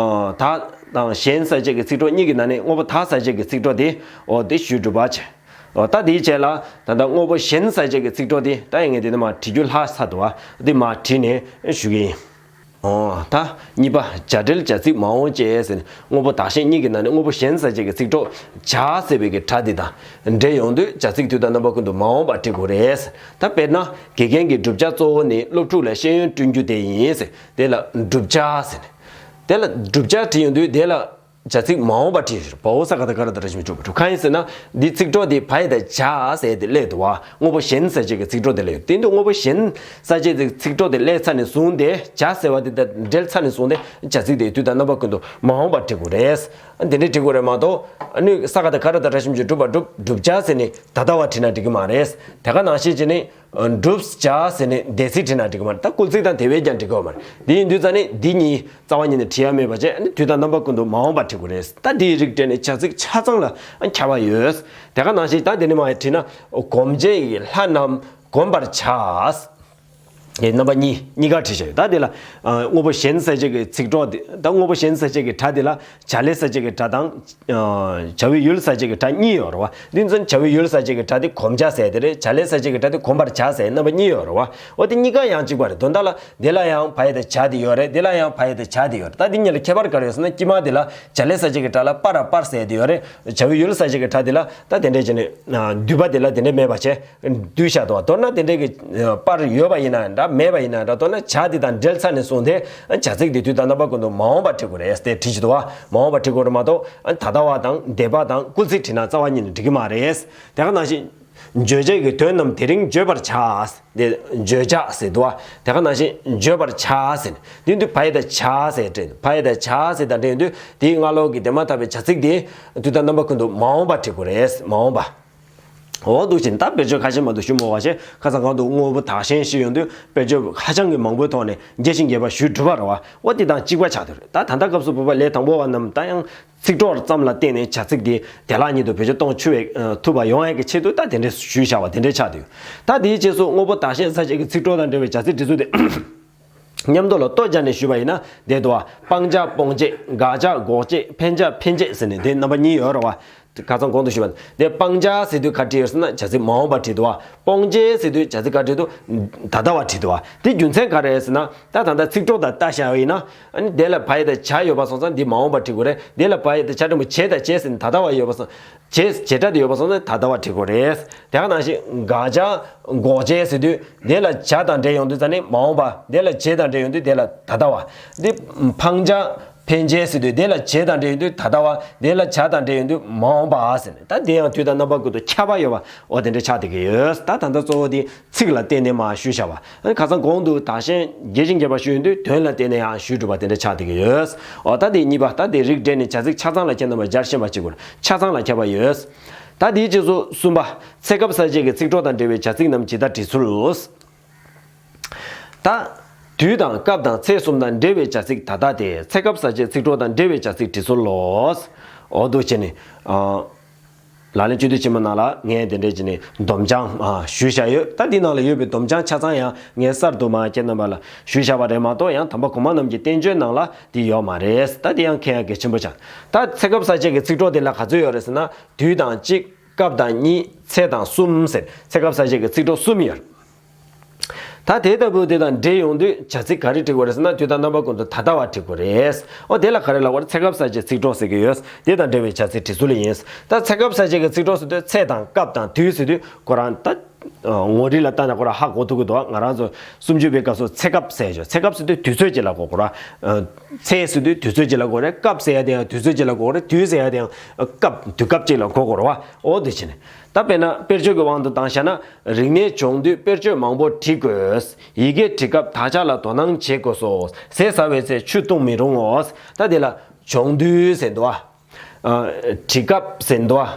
དག་དང་གཞན་ས་བཅད་ཀྱི་ཚིག་གྲོགས་གཉིས་ཀྱི་ནང་ནས་དངོས་པོ་དག་ས་བཅད་ཀྱི་ཚིག་གྲོགས་དེ་འོ་དེ་ཞུས་གྲུབ་པ་བྱས། འོ་ད་དེའི་རྗེས་ལ་ད་ལྟ་དངོས་པོ་གཞན་ས་བཅད་ཀྱི་ཚིག་གྲོགས་དེ་ད་ཡིན་ངེས་དེ་ནི་མ་བྲི་རྒྱུ་ལྷག་ཚར་འདུག་བ། དེ་མ་བྲིས་ནས་ཞུ་གི་ཡིན། འོ་ད་གཉིས་པ་བྱ་འབྲེལ་བྱ་ཚིག་མ་འོངས་བཅས་ཟེར་ནས་དངོས་པོ་དག་གཞན་གཉིས་ཀྱི་ནང་ནས་དངོས་པོ་གཞན་ས་བཅད་ཀྱི་ཚིག་གྲོགས་བྱ་ཟེར་བའི་གི་སྒྲ་དེ་དང་འབྲེལ་ཡོང་དུས་བྱ་ཚིག་དུས་དང་རྣམ་པ་ཀུན་ཏུ་མ་འོངས་པ་བྲི་དགོས་རེད། ད་དཔེར་ན་དགེ་རྒན་གྱི་བསྒྲུབ་བྱ་གཙོ་བོ་ནི་སློབ་ཕྲུག་ལ་ཤེས་ཡོན་བསྐྲུན་རྒྱུ་དེ་ཡིན་ཟེར། དེ་ལ་བསྒྲུབ་བྱ་ཟེར་ནས། དེ་ལ་བསྒྲུབ་བྱ་བྲིས་ཡོང་དུས་དེ་ལ་བྱ་ཚིག་མ་འོངས་པ་བྲིས་ཡོད་རེད། བའོ་ས་ག་ད་ག་ར་ད་ར་ཞབས་ཀྱུ་འགྲུབ་པ་འགྲུབ། གང་ཡིན་ཟེར་ན་འདི་ཚིག་གྲོགས་དེ་བ་ཡི་ད་བྱ་ཟེར་དེ་སླེབས་འདུག་བ། དངོས་པོ་གཞན་ས་བཅད་ཀྱི་ཚིག་གྲོགས་དེ་སླེབས་ཡོད། དེ་འདུག་དངོས་པོ་གཞན་ས་བཅད་ཀྱི་ཚིག་གྲོགས་དེ་སླེབས་ཚར་ནས་བཟུང་སྟེ་བྱ་ཟེར་བ་དེ་དང་འབྲེལ་ཚར་ནས་བཟུང་སྟེ་བྱ་ཚིག་དེ་དུས་དང་རྣམ་པ་ཀུན་ཏུ་མ་འོངས་པ་བྲི་དགོས་རེད། དེ་འདྲས་བྲི་དགོས་རེད་མ་གཏོགས་ཨ་ནི་ས་ག་ད་ག་ར་ད་ར་ཞབས་ཀྱུ་འགྲུབ་པ་འགྲུབ། བསྒྲུབ་བྱ་ཟེར་ནས་ད་ལྟ་བ་བྲིས་ན་འགྲིག་གི་མ་རེད། དེ་ག་ནང་བཞིན་བྱས་ནས། བསྒྲུབས་བྱ་ཟེར་ནས་འདས་ཚིག་བྲིས་ན་འགྲིག་གི་མ་རེད། ད་སྐུལ་ཚིག་དང་དེ་བས་ཀྱང་འགྲིག་གི་མ་རེད། དེ་ཡིན་དུས་ཙང་ནས་འདི་གཉིས་རྩ་བ་ཉིད་ནས་བྲིས་ཡ་མེད་པ་བྱས། ཨ་ནི་དུས་དང་རྣམ་པ་ཀུན་ཏུ་མ་འོངས་པ་བྲིས་དགོས་རེད། ད་འདིའི་རིགས་བྲིས་ནས་བྱ་ཚིག་ཆ་ཚང་ལ་ཁྱབ་པ་ཡོད། དེ་ག་ནང་བཞིན་ད་འདི་ནས་མར་བྲིས་ན། སྒོམ་བྱེད་ཀྱི་ལྷ་རྣམས་བསྒོམ་པར་བྱ། དེ་རྣམ་པ་གཉིས་གཉིས་ཀ་བྲིས་བཞག་ཡོད། ད་དེ་ལ་ཨ་དངོས་པོ་གཞན་གསལ་བྱེད་ཀྱི་ཚིག་གྲོགས་དེ། ད་དངོས་པོ་གཞན་གསལ་བྱེད་ཀྱི་སྒྲ་དེ་ལ་བྱ་ལས་གསལ་བྱེད་ཀྱི་སྒྲ་དང་། ཨ་བྱ་བའི་ཡུལ་གསལ་བྱེད་ཀྱི་སྒྲ་གཉིས་ཡོད་རེད་བ། དེ་ཚོ་བྱ་བའི་ཡུལ་གསལ་བྱེད་ཀྱི་སྒྲ་དེ་བསྒོམ་བྱ་ཟེར་དེ་རེད། བྱ་ལས་གསལ་བྱེད་ཀྱི་སྒྲ་དེ་བསྒོམ་པར་བྱ་ཟེར་རྣམ་པ་གཉིས་ཡོད་རེད་བ། འོ་དེ་གཉིས་ཀ་ཡང་གཅིག་པ་རེད། དོན་དག་ལ་དེ་ལ་ཡང་བ་ཡ་བཏགས་བྱ་དེ་ཡོད་རེད། དེ་ལ་ཡང་བ་ཡ་བཏགས་བྱ་དེ་ཡོད་རེད། ད་དེ་གཉིས་ལ་ཁྱད་པར་ག་རེ་ཡོད་ཟེར་ན། དཀྱིལ་མ་དེ་ལ་བྱ་ལས་གསལ་བྱེད་ཀྱི་སྒྲ་ལ་པ་ར་པར་ཟེར་དེ་ཡོད་རེད། བྱ་བའི་ཡུལ་གསལ་བྱེད་ཀྱི་སྒྲ་དེ་ལ་ད་དེ་འདྲས་བྱས་ནས་ཨ་བསྡུས་པ་དེ་ལ་དེ་འདྲས་མེད་པ་བྱས། བསྡུས་བཞག་འདུག་བ། མདོར་ན་དེ་འདྲའི་གི་པར་ཡོད་པ་ཡིན་ན་འདྲ། མེད་པ་ཡིན་ན་འདྲ། མདོར་ན་བྱ་དེ་དང་འབྲེལ་ཚར་ནས་བཟུང་སྟེ་བྱ་ཚིག་དེ་དུས་དང་རྣམ་པ་ཀུན་ཏུ་མ་འོངས་པ་བྲིས་དགོས་རེད་ཟེར་བྲིས་ཀྱི་འདུག་བ། མ་འོངས་པ་བྲིས་དགོས་རེད་མ་གཏོགས། ད་ལྟ་བ་དང་འདས་པ་དང་སྐུལ་ཚིག་བྲིས་ན་རྩ་བ་ཉིད་ནས་འགྲིག་གི་མ་རེད། དེ་ག་ནང་བཞིན་བརྗོད་བྱེད་ཀྱི་དོན་རྣམས་དེ་རིང་བརྗོད་པར་བྱ། དེ་བརྗོད་བྱ་ཟེར་འདུག་བ། དེ་ག་ནང་བཞིན་བརྗོད་པར་བྱ་ཟེར་ནས་དེ་དུས་བ་ཡ་བཏགས་བྱ་ཟེར་བྲིས། བ་ཡ་བཏགས་བྱ་ཟེར་དང་འབྲེལ་དུས་དེའི་སྔ་ལོགས་ཀྱི་དེ་མ་ཐག་པའི་བྱ་ཚིག་དེ་དུས་དང་རྣམ་པ་ཀུན་ཏུ་མ་འོངས་པ་བྲིས་དགོས་རེད། མ་འོངས་པ། འོ་འདུག་ཅིང་ད་དཔེར་བརྗོད་ཁ་ཤས་མ་གཏོགས་ཞུ་མ་དགོས་པ་བྱས། ཁ་སང་གོང་དུ་དངོས་པོ་བདག་གཞན་ཞེས་ཡོང་དུས་དཔེར་བརྗོད་ཧ་ཅང་གི་མང་པོའི་ཐོག་ནས་རྒྱས་ཤིང་རྒྱས་པ་ཞུས་གྲུབ་པ་རེད་བ། འོ་དེ་དང་གཅིག་པ་ཆགས་བསྡད་རེད། ད་ད་ལྟ་སྐབས་སུ་བབ་པ་ལས་དང་པོ་བ་རྣམས་ད་ཡང་ཚིག་གྲོགས་ཙམ་ལ་བརྟེན་ནས་བྱ་ཚིག་དེ་བདེ་བླག་ཉིད་དུ་བེད་སྤྱོད་གཏོང་ཆུ་བའི་ཐུབ་པ་ཡོང་ཡག་གི་ཆེད་དུ་ད་དེ་འདྲས་ཞུས་བཞག་པ་དེ་འདྲས་ཆགས་བསྡད་ཡོད། ད་དེའི་རྗེས་སུ་དངོས་པོ་བདག་གཞན་གསལ་བྱེད་ཀྱི་ཚིག་གྲོགས་དང་འབྲེལ་བའི་བྱ་ཚིག་འབྲི་ཚུལ་དེ་མཉམ་དུ་ལ་ལྟོ་སྦྱར་ནས་ཞུས་པ་ཡིན་ན་བསྡད་འདུག་བ། སྤང་བྱ་སྤོང་བྱེད། དགག་བྱ་འགོག་བྱེད། འཕེན་བྱ་འཕེན་བྱེད་ཟེར་ནས་དེ་རྣམ་པ་གཉིས་ཡོད་རེད་བ། ཁ་སང་གོང་དུ་ཞུས་པ་དེ་སྤང་བྱ་ཟེར་དུས་ག་བྲིས་ཡོད་ཟེར་ན་བྱ་ཚིག་མ་འོངས་པ་བྲིས་འདུག་བ། སྤོང་བྱེད་ཟེར་དུས་བྱ་ཚིག་ག་བྲིས་འདུག་ད་ལྟ་བ་བྲིས་འདུག་བ། དེ་རྒྱུ་མཚན་ག་རེ་རེད་ཟེར་ན། ད་ད་ལྟ་ཚིག་གྲོགས་དང་ལྟ་བཞག་པ་ཡིན་ན། ཨ་ནི་དེ་ལ་བ་ཡ་བཏགས་བྱ་ཡོད་པ་སོང་ཙང་འདི་མ་འོངས་པ་བྲིས་དགོས་རེད། དེ་ལ་བ་ཡ་བཏགས་བྱ་འགྲེང་བུ་བྱེད་དང་བྱེད་ཟེར་ནས་ད་ལྟ་བ་ཡོད་པ་སོང་། བྱེད་བྱེད་སྒྲ་དེ་ཡོད་པ་སོང་ཙང་ད་ལྟ་བ་བྲིས་དགོས་རེད། དེ་ག་ནང་བཞིན་དགག་བྱ་འགོག་བྱེད་ཟེར་དུས་དེ་ལ་བྱ་དང་འབྲེལ་ཡོང་དུས་ཙང་ནི་མ་འོངས་པ། དེ་ལ་བྱེད་དང་འབྲེལ་ཡོང་དུས་དེ་ལ་ད་ལྟ་བ། འདི་འཕང་བྱ་འཕེན་བྱེད་ཟེར་དུས་དེ་ལ་བྱེད་དང་འབྲེལ་ཡོང་དུས་ད་ལྟ་བ། དེ་ལ་བྱ་དང་འབྲེལ་ཡོང་དུས་མ་འོངས་པ་ཟེར་ནས། ད་དེ་ཡང་དུས་དང་རྣམ་པ་ཀུན་ཏུ་ཁྱབ་པ་ཡོད་པ། འོ་དེ་འདྲ་ཆགས་བསྡད་ཀྱི་ཡོད། ད་ད་ལྟ་གཙོ་བོ་དེ་ཚིག་ལ་བརྟེན་ནས་མར་ཞུས་བཞག་པ། ཨ་ནི་ཁ་སང་གོང་དུ་བདག་གཞན་རྒྱས་ཤིང་རྒྱས་པ་ཞུས་ཡོང་དུས་དོན་ལ་བརྟེན་ནས་ཡང་ཞུས་གྲུབ་པ་དེ་འདྲ་ཆགས་བསྡད་ཀྱི་ཡོད། འོ་ད་དེ་གཉིས་པ། ད་དེ་རིགས་བསྒྲེས་ནས་བྱ་ཚིག་ཆ་ཚང་ལ་ཁྱེད་རྣམ་པ་སྦྱར་ཤེས་པ་གཅིག་པུར་ཆ་ཚང་ལ་ཁྱབ་པ་ཡོད། ད་དེའི་རྗེས་སུ་གསུམ་པ། ཚེ་སྐབས་གསལ་བྱེད་ཀྱི་ཚིག་གྲོགས་དང་འབྲེལ་བའི་བྱ་ཚིག་རྣམས་ཇི་ལྟར་འབྲི་ཚུལ། ད་དུས་དང་སྐབས་དང་ཚེས་གསུམ་དང་འབྲེལ་བའི་བྱ་ཚིག་ད་ལྟ་སྟེ། ཚེ་སྐབས་གསལ་བྱེད་ཚིག་གྲོགས་དང་འབྲེལ་བའི་བྱ་ཚིག་འབྲི་ཚུལ་ལོ། འོ་འདུག་བྱས་ནས། ཨ། ལག་ལེན་བཅུད་བསྡུས་ཆེན་མོ་ནང་ལ་ངས་དེ་འདྲས་བྱས་ནས་སྡོམ་བྱང་ཨ་ཞུས་བཞག་ཡོད། ད་འདི་ནང་ལ་ཡོད་པའི་སྡོམ་བྱང་ཆ་ཚང་ཡང་ངས་གསར་དུ་མར་ཁྱེད་རྣམ་པ་ལ་ཞུས་བཞག་པ་རེད་མ་གཏོགས། ཡང་དམ་པ་གོང་མ་རྣམས་ཀྱི་བསྟན་བཅོས་ནང་ལ་འདི་ཡོད་མ་རེད། ད་འདི་ཡང་མཁྱེན་ཡག་གལ་ཆེན་པོ་ཆགས། ད་ཚེ་སྐབས་གསལ་བྱེད་ཀྱི་ཚིག་གྲོགས་དེ་ལ་ག་ཚོད་ཡོད་རེད་ཟེར་ན། དུས་དང་གཅིག་སྐབས་དང་གཉིས། ཚེས་དང་གསུམ་ཟེར། ཚེ་སྐབས་གསལ་བྱེད་ཀྱི་ཚིག་གྲོགས་གསུམ་ཡོད། ད་དེ་ལྟ་བུ་དེ་དང་འབྲེལ་ཡོང་དུས་བྱ་ཚིག་ག་རེ་འབྲི་དགོས་རེད་ཟེར་ན། དུས་དང་རྣམ་པ་ཀུན་ཏུ་ད་ལྟ་བ་འབྲི་དགོས་རེད། འོ་དེ་ལ་ག་རེ་ལབ་དགོས་རེད། ཚེ་སྐབས་གསལ་བྱེད་ཚིག་གྲོགས་ཟེར་གྱི་ཡོད། དེ་དང་འབྲེལ་བའི་བྱ་ཚིག་འབྲི་ཚུལ་ཡིན། ད་ཚེ་སྐབས་གསལ་བྱེད་ཀྱི་ཚིག་གྲོགས་ཟེར་དུས་ཚེས་དང་སྐབས་དང་དུས་ཟེར་དུས་ཁོ་རང་ད་ངོ་རིས་ལ་བལྟས་ན་ཁོ་རང་ཧ་གོ་ཐུབ་ཀྱི་འདུག་ང་རང་ཚོ་སུམ་ཅུ་པའི་སྐབས་སུ་ཚེ་སྐབས་ཟེར་ཡོད། ཚེ་སྐབས་ཟེར་དུས་དུས་ཚོད་ཅིག་ལ་གོ་དགོས་རེད། ཚེས་ཟེར་དུས་དུས་ཚོད་ཅིག་ལ་གོ་རེད། སྐབས་ཟེར་ཡ་དེ་ཡང་དུས་ཚོད་ཅིག་ལ་གོ་རེད། དུས་ཟེར་ཡ་དེ་ཡང་སྐབས་དུས་སྐབས་ཅིག་ལ་གོ་དགོས་རེད་བ། འོ་དེ་བྱས་ནས། ད་དཔེར་ན་དཔེར་བརྗོད་ཀྱི་དབང་དུ་བཏང་བཞག་ན། རིག་གནས་སྦྱོང་དུས་དཔེར་བརྗོད་མང་པོ་བྲི་དགོས། ཡི་གེ་འབྲི་སྐབས་དག་ཆ་ལ་དོ་སྣང་བྱེད་དགོས་སོ། ཟས་ཟ་བའི་ཚེ་ཆུ་བཏུང་མི་རུང་ངོ་། ད་དེ་ལ་སྦྱོང་དུས་ཟེར་འདུག་ཨ། འབྲི་སྐབས་ཟེར་འདུག་ཨ།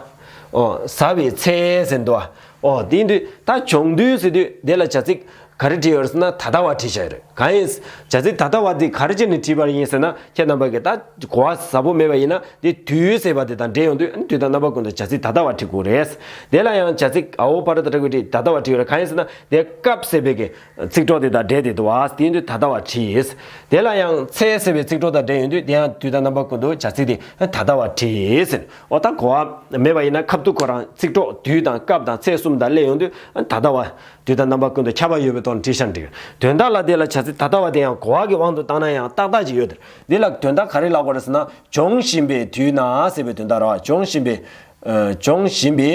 ཨོ་ཟ་བའི་ཚེ་ཟེར་འདུག་ཨ། ཨོ་དེ་ཡིན་དུས་ད་སྦྱོང་དུས་ཟེར་དུས་དེ་ལ་བྱ་ཚིག་ག་རེ་བྲིས་ཡོད་རེད་ཟེར་ན། ད་ལྟ་བ་བྲིས་བཞག་ཡོད་རེད། གང་ཡིན། བྱ་ཚིག་ད་ལྟ་བ་འདི་ག་རེ་བྱས་ནས་བྲིས་པ་ཡིན་ཟེར་ན། ཁྱེད་རྣམ་པ་གིས་ད་གོ་བ་ཟབ་པོ་མེད་པ་ཡིན་ན། དེ་དུས་ཟེར་བ་དེ་དང་འབྲེལ་ཡོང་དུས། དུས་དང་རྣམ་པ་ཀུན་ཏུ་བྱ་ཚིག་ད་ལྟ་བ་བྲིས་དགོས་རེད། དེ་ལ་ཡང་བྱ་ཚིག་འ་འོག་བར་དུ་དྲག་པའི་བྲིས་ད་ལྟ་བ་བྲིས་ཡོད་རེད། གང་ཡིན་ཟེར་ན་དེ་སྐབས་ཟེར་བའི་གི་ཚིག་གྲོགས་དེ་དང་འབྲེལ་ཏེ་འདུག་བ། དེ་ཡིན་དུས་ད་ལྟ་བ་བྲིས། དེ་ལ་ཡང་ཚེས་ཟེར་བའི་ཚིག་གྲོགས་དང་འབྲེལ་ཡོང་དུས་དེ་ཡང་དུས་དང་རྣམ་པ་ཀུན་ཏུ་བྱ་ཚིག་དེ་ད་ལྟ་བ་བྲིས་ཟེར། འོ་ད་གོ་བ་མེད་པ་ཡིན་ན་ཁ་ཐུག་ཁོ་རང་ཚིག་གྲོགས་དུས་དང་སྐབས་དང་ཚེས་གསུམ་དང་སླེབས་ཡོང་དུས་ད་ལྟ་བ། དུས་དང་རྣམ་པ་ཀུན་ཏུ་ཁྱབ་པ་ཡོད་པའི་ཐོག་ནས་བྲིས་ཤག་འགྲིག་དོན་དག་ལ་དེ་ལ་བྱ་ཚིག་ད་ལྟ་བ་དེ་ཡང་གོ་བ་གི་དབང་དུ་བཏང་ན་ཡང་ཏག་ཏག་ཅིག་ཡོད་དེ། འདི་ལ་དོན་དག་ག་རེ་ལབ་དགོས་རེད་ཟེར་ན། སྦྱོང་བཞིན་པའི་དུས་ན་ཟེར་བའི་དོན་དག་རེད་བ། སྦྱོང་བཞིན་པའི། ཨ། སྦྱོང་བཞིན་པའི།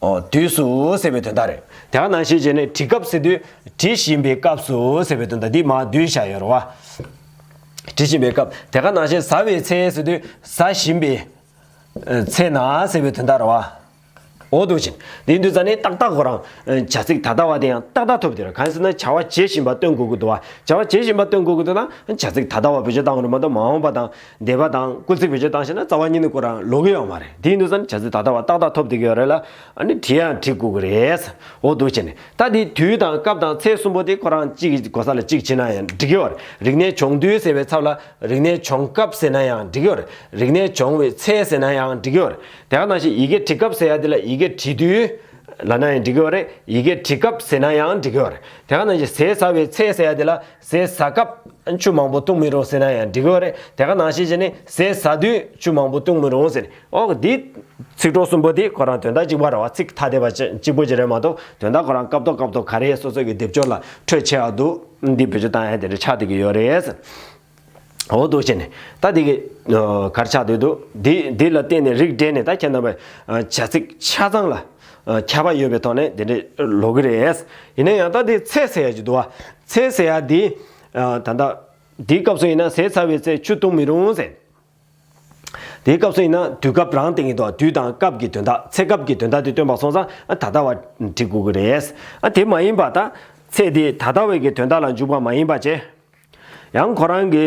ཨོ། དུས་སུ་ཟེར་བའི་དོན་དག་རེད། དེ་ག་ནང་བཞིན་བྱས་ནས་འབྲི་སྐབས་ཟེར་དུས་འབྲི་བཞིན་པའི་སྐབས་སུ་ཟེར་བའི་དོན་དག་འདི་མར་བསྡུས་བཞག་ཡོད་རེད་བ། འབྲི་བཞིན་པའི་སྐབས། དེ་ག་ནང་བཞིན་ཟ་བའི་ཚེ་ཟེར་དུས་ཟ་བཞིན་པའི། ཨ། ཚེ་ན་ཟེར་བའི་དོན་དག་རེད་བ། འོ་འདུག་ཅིང་། དེ་ཡིན་དུས་ཙ་ནས་ཏག་ཏག་ཁོ་རང་བྱ་ཚིག་ད་ལྟ་བ་དེ་ཡང་ཏག་ཏག་ཐོབ་དེ་རེད། གང་ཡིན་ཟེར་ན་བྱ་བ་བྱེད་བཞིན་པ་སྟོན་དགོས་ཀྱི་འདུག་བ། བྱ་བ་བྱེད་བཞིན་པ་སྟོན་དགོས་ཀྱི་འདུག་ན་བྱ་ཚིག་ད་ལྟ་བ་བེད་སྤྱོད་བཏང་དགོས་རེད་མ་གཏོགས་མ་འོངས་པ་དང་འདས་པ་དང་སྐུལ་ཚིག་བེད་སྤྱོད་བཏང་ཤེ་ན་རྩ་བ་ཉིད་ནས་ཁོ་རང་ལོག་གི་ཡོད་མ་རེད། དེ་ཡིན་དུས་ཙ་ནས་བྱ་ཚིག་ད་ལྟ་བ་ཏག་ཏག་ཐོབ་བསྡད་ཀྱི་ཡོད་རེད་ལ། ཨ་ནི་བྲིས་ཡང་བྲིས་དགོས་ཀྱི་རེད། འོ་འདུག་བྱས་ནས་ད་འདི་དུས་དང་སྐབས་དང་ཚེས་གསུམ་པོ་དེ་ཁོ་རང་གཅིག་གི་གོ་ས་ལ་གཅིག་བྱས་ན་ཡང་འགྲིག་གི་ཡོད་རེད། རིག་གནས་སྦྱོང་དུས་ཟེར་བའི་ཚབ་ལ་རིག་གནས་སྦྱོང་སྐབས་ཟེར་ན་ཡང་འགྲིག་གི་ཡོད་རེད། རིག་གནས་སྦྱོང་བའི་ཚེ་ཟེར་ན་ཡང་འགྲིག་གི་ཡོད་རེད། དེ་ག་ནང་བཞིན་ཡི་གེ་འབྲི་སྐབས་ཟེར་ཡ་དེ་ལ་ཡི་གེ་འབྲི་དུས་ལབ་ན་ཡང་འགྲིག་གི་ཡོད་རེད། ཡི་གེ་འབྲི་སྐབས་ཟེར་ན་ཡང་འགྲིག་གི་ཡོད་རེད། དེ་ག་ནང་བཞིན་ཟས་ཟ་བའི་ཚེ་ཟེར་ཡ་དེ་ལ་ཟས་ཟ་སྐབས་ཆུ་མང་པོ་བཏུང་མི་རུང་ཟེར་ན་ཡང་འགྲིག་གི་ཡོད་རེད། དེ་ག་ནང་བཞིན་བྱས་ནས་ཟས་ཟ་དུས་ཆུ་མང་པོ་བཏུང་མི་རུང་ཟེར། ཨོ་འདི་ཚིག་གྲོགས་གསུམ་པོ་འདི་ཁོ་རང་དོན་དག་གཅིག་པ་རེད་བ། ཚིག་ཐ་དད་པ་གཅིག་པོ་ཅིག་རེད་མ་གཏོགས་དོན་དག་ཁོ་རང་སྐབས་ཐོག་སྐབས་ཐོག་ག་རེ་སོ་སོ་གི་སྡེབ་སྦྱོར་ལ་འཕྲོད་ཆེ་བ་འདུག་འདི་བེད་སྤྱོད་བཏང་ཡ་དེ་འདྲ་ཆགས་བསྡད་ཀྱི་ཡོད་རེད། འོ་འདུག་བྱས་ནས་ད་འདི་གི་ག་རེ་ཆགས་བསྡད་འདུག་འདི་འདི་ལ་བརྟེན་ནས་རིགས་བསྒྲེས་ནས་ད་ཁྱེད་རྣམ་པས་བྱ་ཚིག་ཆ་ཚང་ལ་ཁྱབ་པ་ཡོད་པའི་ཐོག་ནས་དེ་འདྲ་ལོག་གི་རེད། ཡིན་ན་ཡང་ད་འདི་ཚེ་ཟེར་ཡ་ཅིག་འདུག་བ། ཚེ་ཟེར་ཡ་འདི་ད་ལྟ་འདིའི་སྐབས་སུ་ཡིན་ན་ཟས་ཟ་བའི་ཚེ་ཆུ་བཏུང་མི་རུང་ཟེར། དེའི་སྐབས་སུ་ཡིན་ན་དུས་སྐབས་རང་སྟེང་གི་དོ། དུས་དང་སྐབས་ཀྱི་དོན་དག་ཚེ་སྐབས་ཀྱི་དོན་དག་དེ་སྟོན་པ་སོང་ཙང་ཨ་ད་ལྟ་བ་འབྲི་དགོས་ཀྱི་རེད། ཨ་དེ་མ་ཡིན་པ་ད་ཚེ་དེ་ད་ལྟ་བའི་གི་དོན་དག་ལ་འཇུག་པ་མ་ཡིན་པ་བྱས། ཡང་ཁོ་རང་གི་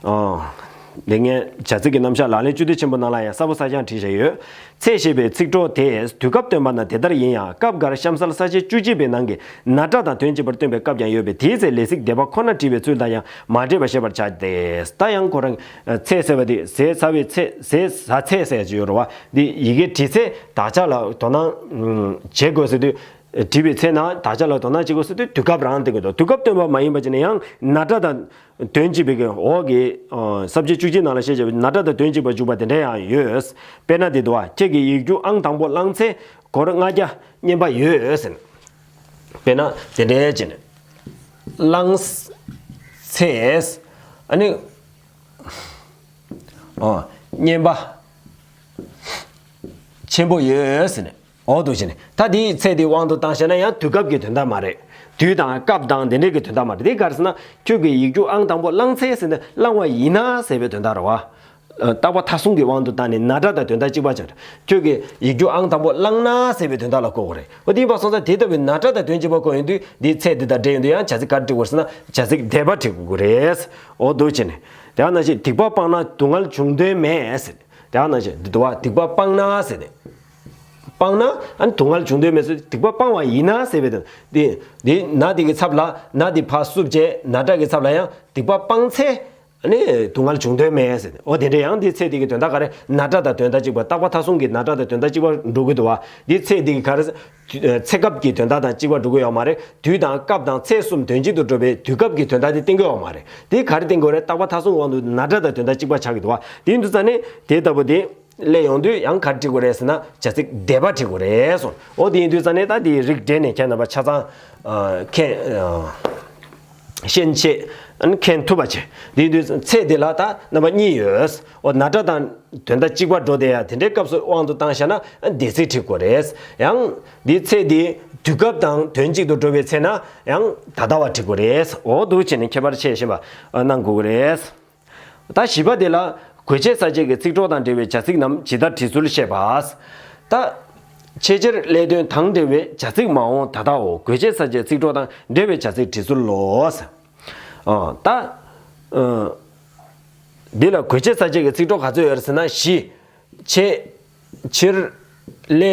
ཨ་ལས་ངན་བྱ་ཚིག་གི་རྣམ་གཞག་ལག་ལེན་བཅུ་དེ་ཆེན་པོ་ནང་ལ་ཡང་གསལ་པོ་གསལ་རྐྱང་བྲིས་བཞག་ཡོད། ཚེ་ཞེས་པའི་ཚིག་གྲོགས་དེས་དུས་སྐབས་སྟོན་པ་ན་དེ་ལྟར་ཡིན་ཡང་སྐབས་འགར་གཤམ་གསལ་ས་བཅད་བཅུ་གཅིག་པའི་ནང་གི་ན་སྒྲ་དང་དོན་གཅིག་པར་སྟོན་པའི་སྐབས་ཀྱང་ཡོད་པས་དེའི་ཚེ་ལས་ཚིག་འདས་པ་ཁོ་ན་བྲིས་པའི་ཚུལ་དང་ཡང་མ་འདྲེས་པར་ཤེས་པར་བྱ་སྟེ། ད་ཡང་ཁོ་རང་ཚེ་ཟེར་བ་དེ་ཟས་ཟ་བའི་ཚེ་ཟས་ཟ་ཚེ་ཟེར་གྱི་ཡོད་རེད་བ། འདི་ཡི་གེ་བྲིས་ཚེ་དག་ཆ་ལ་དོ་སྣང་བྱེད་དགོས་ཟེར་དུས། བྲིས་པའི་ཚེ་ན་དག་ཆ་ལ་དོ་སྣང་བྱེད་དགོས་ཟེར་དུས་དུས་སྐབས་རང་སྟེང་གི་དོ། དུས་སྐབས་སྟོན་པ་མ་ཡིན་པ་ཅིག་ནི་ཡང་ན་སྒྲ་དང་དོན་གཅིག་པའི་གི་འོག་གི་ས་བཅད་བཅུ་གཅིག་ནང་ལ་བཤད་བྱ་བའི་ན་སྒྲ་དང་དོན་གཅིག་པ་འཇུག་པ་དེ་འདྲ་ཡང་ཡོད། དཔེར་ན་འདི་འདུག་བ། ཁྱེད་ཀྱིས་ཡིག་རྒྱུགས་ཨང་དང་པོ་བླངས་ཚེ་སྒོར་ལྔ་བརྒྱ་རྙེད་པ་ཡོད་ཟེར། དཔེར་ན་དེ་འདྲའི་ཅིག་ནི་བླངས་ཚེ་ཨ་ནི་ཨོ་རྙེད་པ་ཆེན་པོ་ཡོད་ཟེར་ནས། འོ་འདུག་བྱས་ནས་ད་དེའི་ཚེ་དེའི་དབང་དུ་བཏང་བྱས་ན་ཡང་དུས་སྐབས་ཀྱི་དོན་དག་མ་རེད། དུས་དང་སྐབས་དང་དེ་འདྲའི་གི་དོན་དག་མ་རེད། དེ་ག་རེ་ཟེར་ན་ཁྱོད་ཀྱིས་ཡིག་རྒྱུགས་ཨང་དང་པོ་བླངས་ཚེ་ཟེར་ནས་བླངས་པ་ཡིན་ན་ཟེར་བའི་དོན་དག་རེད་བ། རྟག་པ་མཐའ་གསུམ་གྱི་དབང་དུ་བཏང་ནས་ན་སྒྲ་དང་དོན་དག་གཅིག་པ་ཆགས། ཁྱོད་ཀྱིས་ཡིག་རྒྱུགས་ཨང་དང་པོ་བླངས་ན་ཟེར་བའི་དོན་དག་ལ་གོ་དགོས་རེད། འོ་དེ་ཡིན་པ་སོང་ཙང་དེ་ལྟ་བུའི་ན་སྒྲ་དང་དོན་གཅིག་པ་གོ་ཡོང་དུས་དེའི་ཚེ་དེ་དང་འབྲེལ་ཡོང་དུས་ཡང་བྱ་ཚིག་ག་རེ་འབྲི་དགོས་ཟེར་ན་བྱ་ཚིག་འདས་པ་འབྲི་དགོས་ཀྱི་རེད། འོ་འདུག་བྱས་ནས། དེ་ཡང་ན་ཞིག་སྡིག་པ་སྤངས་ན་སྡུག་བསྔལ་འབྱུང་དོན་མེད་ཟེར། དེ་ཡང་ན་ཞིག་འདི་འདུག་བ། སྡིག་པ་སྤངས་ན་ཟེར་ནས། སྤངས་ན་ཨ་ནི་སྡུག་བསྔལ་འབྱུང་དོན་མེད་ཟེར། སྡིག་པ་སྤངས་པ་ཡིན་ན་ཟེར་བའི་དོན། འདི་འདི་ན་འདི་གི་ཚབ་ལ་ན་འདི་ཕར་བསུབ་བྱས་ན་སྒྲ་གི་ཚབ་ལ་ཡང་སྡིག་པ་སྤངས་ཚེ་ཨ་ནི་སྡུག་བསྔལ་འབྱུང་དོན་མེད་ཟེར། འོ་དེ་འདྲའི་ཡང་འདི་ཚེ་འདི་གི་དོན་དག་ག་རེ་ན་སྒྲ་དང་དོན་དག་གཅིག་པ། རྟག་པ་མཐའ་གསུམ་གྱི་ན་སྒྲ་དང་དོན་དག་གཅིག་པ་འགྲོ་གི་འདུག་བ། འདི་ཚེ་འདི་གི་ག་རེ། ཚེ་སྐབས་ཀྱི་དོན་དག་དང་གཅིག་པ་འགྲོ་གི་ཡོད་མ་རེད། དུས་དང་སྐབས་དང་ཚེས་གསུམ་དོན་གཅིག་ཏུ་འགྲོ་བའི་དུས་སྐབས་ཀྱི་དོན་དག་དེ་བསྟན་གྱི་ཡོད་མ་རེད། དེ་ག་རེ་བསྟན་གྱི་ཡོད་རེད། རྟག་པ་མཐའ་གསུམ་དབང་དུ་ན་སྒྲ་དང་དོན་དག་གཅིག་པ་ཆགས་ཀྱི་འདུག་བ། དེ་ཡིན་དུས་ཙ་ནས་དེ་ལྟ་བུ་དེ་སླེབས་ཡོང་དུས་ཡང་ག་རེ་འབྲི་དགོས་རེད་ཟེར་ན་བྱ་ཚིག་འདས་པ་འབྲི་དགོས་རེད་གསུངས། འོ་དེ་ཡིན་དུས་ཙ་ནས་ད་དེའི་རིགས་འགྲེ་ནས་ཁྱེད་རྣམ་པ་ཆ་ཚང་མཁྱེན་ཤེས་མཁྱེན་ཐུབ་པ་བྱེད། དེ་ཡིན་དུས་ཚེ་འདི་ལ་ད་རྣམ་པ་གཉིས་ཡོད། འོ་ན་སྒྲ་དང་དོན་དག་གཅིག་པ་འགྲོ་བསྡད་ཡ་དེ་འདྲའི་སྐབས་སུ་དབང་དུ་བཏང་བཞག་ན་འདས་ཚིག་བྲི་དགོས་རེད། ཡང་འདི་ཚེ་འདི་དུས་སྐབས་དང་དོན་གཅིག་ཏུ་འགྲོ་བའི་ཚེ་ན་ཡང་ད་ལྟ་བ་བྲི་དགོས་རེད། འོ་འདུག་བྱས་ནས་ཁྱད་པར་ཕྱེ་ཤེས་པ་གནང་དགོས་ཀྱི་རེད། ད་བཞི་པ་དེ་ལ་དགོས་ཆེད་ས་བཅད་ཀྱི་ཚིག་གྲོགས་དང་འབྲེལ་བའི་བྱ་ཚིག་རྣམས་ཇི་ལྟར་བྲི་ཚུལ་བཤད་པ། ད་ཆེད་ཆེར་སླད་དོན་དང་འབྲེལ་བའི་བྱ་ཚིག་མ་འོངས་ད་ལྟའོ། དགོས་ཆེད་ས་བཅད་ཚིག་གྲོགས་དང་འབྲེལ་བའི་བྱ་ཚིག་བྲི་ཚུལ་ལོ། ཨ་ད་ཨ་འདི་ལ་དགོས་ཆེད་ས་བཅད་ཀྱི་ཚིག་གྲོགས་ག་ཚོད་ཡོད་རེད་ཟེར་ན་བཞི། ཆེད་ཆེར་སླད་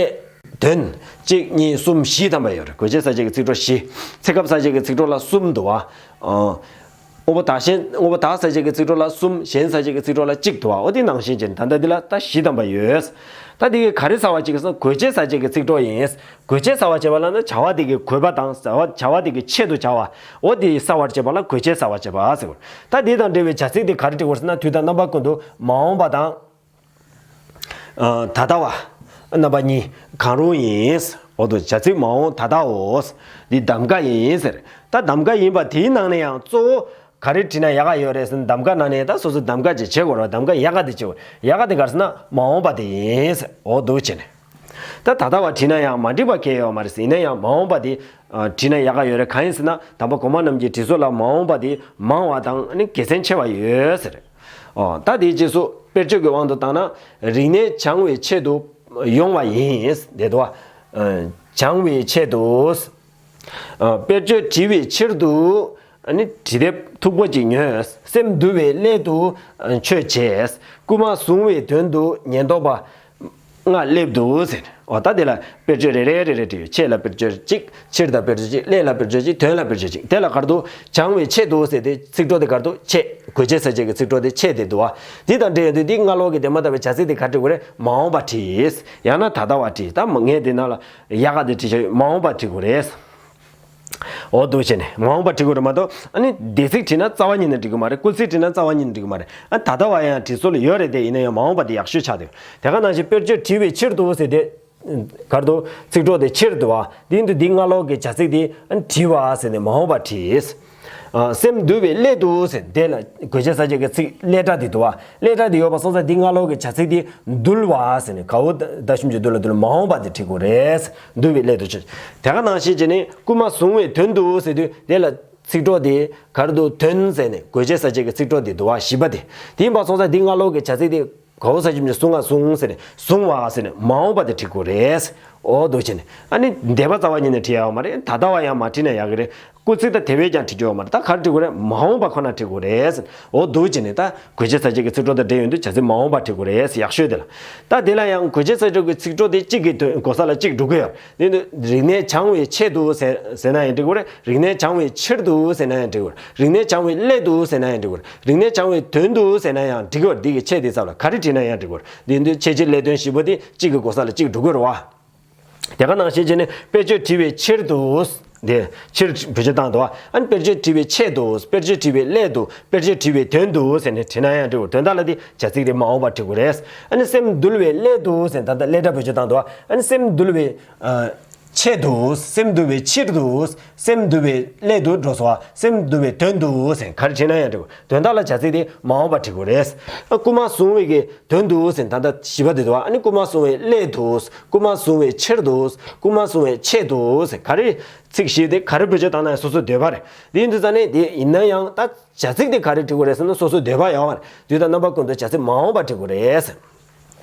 དོན་གཅིག་གཉིས་གསུམ་བཞི་ཐམ་པ་ཡོད་རེད། དགོས་ཆེད་ས་བཅད་ཀྱི་ཚིག་གྲོགས་བཞི། ཚེ་སྐབས་ས་བཅད་ཀྱི་ཚིག་གྲོགས་ལ་གསུམ་འདུག་བ། ཨ་དངོས་པོ་བདག་གཞན་དངོས་པོ་བདག་ས་བཅད་ཀྱི་ཚིག་གྲོགས་ལ་གསུམ། གཞན་ས་བཅད་ཀྱི་ཚིག་གྲོགས་ལ་གཅིག་འདུག་བ། འོ་དེ་ནང་བཞིན་བྱས་ནས་ད་ལྟ་འདི་ལ་ད་བཞི་ཐམ་པ་ཡོད། ད་འདི་གི་ག་རེ་གསལ་བ་བྱེད་ཀྱི་སོང་། དགོས་ཆེད་ས་བཅད་ཀྱི་ཚིག་གྲོགས་ཡིན། དགོས་ཆེད་གསལ་བར་བྱེད་པ་ལ་ནི་བྱ་བ་དེ་གི་དགོས་པ་དང་བྱ་བ་བྱ་བ་དེ་གི་ཆེད་དུ་བྱ་བ། འོ་དེ་གསལ་བར་བྱེད་པ་ལ་དགོས་ཆེད་གསལ་བར་བྱེད་པ་ཟེར། ད་དེ་དང་འབྲེལ་བའི་བྱ་ཚིག་དེ་ག་རེ་འབྲི་དགོས་ཟེར་ན་དུས་དང་རྣམ་པ་ཀུན་ཏུ་མ་འོངས་པ་དང་། ཨ་ད་ལྟ་བ། རྣམ་པ་གཉིས་གང་རུང་ཡིན། འོ་དུ་བྱ་ཚིག་མ་འོངས་ད་ལྟའོ། འདི་གདམ་ཀ་ཡིན་ཟེར། ད་གདམ་ཀ་ཡིན་པ་དེའི་ནང་ནས་ཡང་གཙོ་བོ་ག་རེ་བྲིས་ན་ཡག་ག་ཡོད་རེད་ཟེར་ན་གདམ་ཀ་ནང་ནས་ད་སོ་སོ་གདམ་ཀ་ཅིག་བྱེད་དགོས་རེད། གདམ་ཀ་ཡག་ག་དེ་བྱེད་དགོས། ཡག་ག་དེ་ག་རེ་ཟེར་ན་མ་འོངས་པ་དེ་ཡིན་ཟེར། འོ་འདུག་བྱས་ནས། ད་ད་ལྟ་བ་བྲིས་ན་ཡང་མ་འགྲིག་པ་གང་ཡང་ཡོད་མ་རེད་ཟེར། ཡིན་ན་ཡང་མ་འོངས་པ་དེ་བྲིས་ན་ཡག་ག་ཡོད་རེད། གང་ཡིན་ཟེར་ན་དམ་པ་གོང་མ་རྣམས་ཀྱི་བྲིས་སྲོལ་ལ་མ་འོངས་པ་དེ་མང་བ་དང་ནི་དགེ་མཚན་ཆེ་བ་ཡོད་ཟེར། ཨོ། ད་དེའི་རྗེས་སུ་དཔེར་བརྗོད་ཀྱི་དབང་དུ་བཏང་ན། རིག་གནས་སྦྱང་བའི་ཆེད་དུ་ཡོང་བ་ཡིན། དེ་དུ་བ། སྦྱང་བའི་ཆེད་དུ། དཔེར་བརྗོད་བྲི་བའི་ཕྱིར་དུ། ཨ་ནི་བྲིས་དེབ་མཐུག་པོ་ཅིག་ཉོས། སེམས་འདུལ་བའི་སླད་དུ་ཆོས་བྱས། སྐུལ་མ་བཟུང་བའི་དོན་དུ་ཉེན་རྟོག་པ་ལྔ་སླེབས་འདུག་ཟེར། འོ་ད་དེ་ལ་དཔེར་བརྗོད་རེ་རེ་རེ་རེ་བྲིས་ཡོད། ཆེད་ལ་དཔེར་བརྗོད་གཅིག་ཕྱིར་དང་དཔེར་བརྗོད་གཅིག་སླད་ལ་དཔེར་བརྗོད་གཅིག་དོན་ལ་དཔེར་བརྗོད་གཅིག་དེ་ལ་ག་རེ་འདུག་སྦྱང་བའི་ཆེད་དུ་ཟེར་ཏེ་ཚིག་གྲོགས་དེ་ག་རེ་འདུག་ཆེད། དགོས་ཆེད་གསལ་བྱེད་ཀྱི་ཚིག་གྲོགས་དེ་ཆེད་དེ་འདུག་བ། དེ་དང་འབྲེལ་ཡོད་དུས་འདི་སྔ་ལོགས་ཀྱི་དེ་མ་ལྟ་བའི་བྱ་ཚིག་དེ་ག་རེ་འབྲི་དགོས་རེད། མ་འོངས་པ་བྲིས། ཡང་ན་ད་ལྟ་བ་བྲིས། ད་ངས་དེ་ནང་ལ་ཡག་ག་དེ་བྲིས་བྱ་ཡོད། མ་འོངས་པ་བྲིས་དགོས་རེད། འོ་འདུག་བྱས་ནས་མ་འོངས་པ་བྲི་དགོས་རེད་མ་གཏོགས། ཨ་ནི་འདས་ཚིག་བྲིས་ན་རྩ་བ་ཉིད་ནས་འགྲིག་གི་མ་རེད། སྐུལ་ཚིག་བྲིས་ན་རྩ་བ་ཉིད་ནས་འགྲིག་གི་མ་རེད། ཨ་ད་ལྟ་བ་ཡང་བྲིས་སྲོལ་ཡོད་རེད་དེ། ཡིན་ན་ཡང་མ་འོངས་པ་དེ་ཡག་ཤོས་ཆགས་འདུག་དེ་ག་ནང་བཞིན་དཔེར་བརྗོད་བྲི་བའི་ཕྱིར་དུ་ཟེར་ཏེ། གར་དུ་ཚིག་གྲོགས་དེ་ཕྱིར་དུ་བ། དེ་ཡིན་དུས་འདི་སྔ་ལོགས་ཀྱི་བྱ་ཚིག་དེ་ཨ་ནི་བྲིས་པ་ཟེར་ནས་མ་འོངས་པ་བྲིས། ཨ་སེམས་འདུལ་བའི་སླད་དུ་ཟེར་དེ་ལ་དགོས་ཆེད་གསལ་བྱེད་ཀྱི་ཚིག་སླད་སྒྲ་དེ་འདུག་བ། སླད་སྒྲ་དེ་ཡོད་པ་སོང་ཙང་འདི་སྔ་ལོགས་ཀྱི་བྱ་ཚིག་དེ་འདུལ་བ་ཟེར་ནས་ག་འོ་ད་ཞུམ་གྱི་འདུལ་ལ་འདུལ་མ་འོངས་པ་དེ་བྲིས་དགོས་རེད། འདུལ་བའི་སླད་དུ་ཆོས། དེ་ག་ནང་བཞིན་བྱས་ནས་སྐུལ་མ་བཟུང་བའི་དོན་དུ་ཟེར་དུས་དེ་ལ་ཚིག་གྲོགས་དེ་ག་རེ་འདུག་དོན་ཟེར་ནས་དགོས་ཆེད་གསལ་བྱེད་ཀྱི་ཚིག་གྲོགས་དེ་འདུག་བ། བཞི་པ་དེ། དེ་ཡིན་པ་སོང་ཙང་འདི་སྔ་ལོགས་ཀྱི་བྱ་ཚིག་དེ་ག་འོ་ས་ཞུམ་གྱི་བཟུང་ང་བཟུང་ཟེར་ནས་བཟུང་བ་ཟེར་ནས་མ་འོངས་པ་དེ་བྲིས་དགོས་རེད། འོ་འདུག་བྱས་ནས་ཨ་ནི་འདས་པ་རྩ་བ་ཉིད་ནས་བྲིས་ཡག་མ་རེད། ད་ལྟ་བ་ཡང་མ་བྲིས་ན་ཡག་གི་རེད། སྐུལ་ཚིག་དང་དེ་བས་ཀྱང་བྲི་རྒྱུ་ཡོད་མ་རེད། ད་ག་རེ་བྲི་དགོས་རེད། མ་འོངས་པ་ཁོ་ན་བྲི་དགོས་རེད། འོ་འདུག་བྱས་ནས་ད་དགོས་ཆེད་གསལ་བྱེད་ཀྱི་ཚིག་གྲོགས་དང་འབྲེལ་ཡོང་དུས་བྱ་ཚིག་མ་འོངས་པ་བྲི་དགོས་རེད། ཡག་ཤོས་དེ་ལ། ད་དེ་ལ་ཡང་དགོས་ཆེད་གསལ་བྱེད་ཀྱི་ཚིག་གྲོགས་དེ་གཅིག་གི་དོན་གོ་ས་ལ་གཅིག་འགྲོ་གི་ཡོད། དེ་ནི་རིག་གནས་སྦྱང་བའི་ཆེད་དུ་ཟེར་ཟེར་ན་ཡང་འགྲིག་གི་རེད། རིག་གནས་སྦྱང་བའི་ཕྱིར་དུ་ཟེར་ན་ཡང་འགྲིག་གི་རེད། རིག་གནས་སྦྱང་བའི་སླད་དུ་ཟེར་ན་ཡང་འགྲིག་གི་རེད། རིག་གནས་སྦྱང་བའི་དོན་དུ་ཟེར་ན་ཡང་འགྲིག་གི་རེད། འདི་གི་ཆེད་དེ་ཚབ་ལ་ག་རེ་བྲིས་ན་ཡང་འགྲིག་གི་རེད། དེ་དུས་ཆེད་ཕྱིར་སླད་དོན་བཞི་པོ་དེ་གཅིག་གི་གོ་ས་ལ་གཅིག་འགྲོ་གི་རེད་བ། དེ་ག་ནང་བཞིན་བྱས་ནས་དཔེར་བརྗོད་བྲི་བའི་ཕྱིར་དུ། དེ་ཕྱིར་བེད་སྤྱོད་བཏང་འདུག་ཨ་ནི་དཔེར་བརྗོད་བྲི་བའི་ཆེད་དུ། དཔེར་བརྗོད་བྲི་བའི་སླད་དུ། དཔེར་བརྗོད་བྲི་བའི་དོན་དུ་ཟེར་ནས་བྲིས་ན་ཡང་འགྲིག་གི་རེད། དོན་དག་ལ་དེ་བྱ་ཚིག་དེ་མ་འོངས་པ་བྲི་དགོས་རེད། ཨ་ནི་སེམས་འདུལ་བའི་སླད་དུ་ཟེར་ད་ལྟ་སླད་སྒྲ་བེད་སྤྱོད་བཏང་འདུག་ཨ་ནི་སེམས་འདུལ་བའི་ཨ། ཆེད་དུ། སེམས་འདུལ་བའི་ཕྱིར་དུ། སེམས་འདུལ་བའི་སླད་དུ་འགྲོ་སོང་བ། སེམས་འདུལ་བའི་དོན་དུ་ཟེར་ག་རེ་བྲིས་ན་ཡང་འགྲིག་གི་རེད། དོན་དག་ལ་བྱ་ཚིག་དེ་མ་འོངས་པ་བྲི་དགོས་རེད། ཨ་སྐུལ་མ་བཟུང་བའི་གི་དོན་དུ་ཟེར་ད་ལྟ་བཞི་པ་དེ་འདུག་ཨ་ནི་སྐུལ་མ་བཟུང་བའི་སླད་དུ། སྐུལ་མ་བཟུང་བའི་ཕྱིར་དུ། སྐུལ་མ་བཟུང་བའི་ཆེད་དུ་ཟེར་ག་རེ་ཚིག་བཞི་དེ་ག་རེ་བེད་སྤྱོད་བཏང་ན་ཡང་སོ་སོའི་འདོད་པ་རེད། དེ་ཡིན་དུས་ཙང་ནས་དེ་ཡིན་ན་ཡང་ད་བྱ་ཚིག་དེ་ག་རེ་འབྲི་དགོས་རེད་ཟེར་ན་སོ་སོའི་འདོད་པ་ཡོད་པ་རེད། དུས་དང་རྣམ་པ་ཀུན་ཏུ་བྱ་ཚིག་མ་འོངས་པ་འབྲི་དགོས་རེད།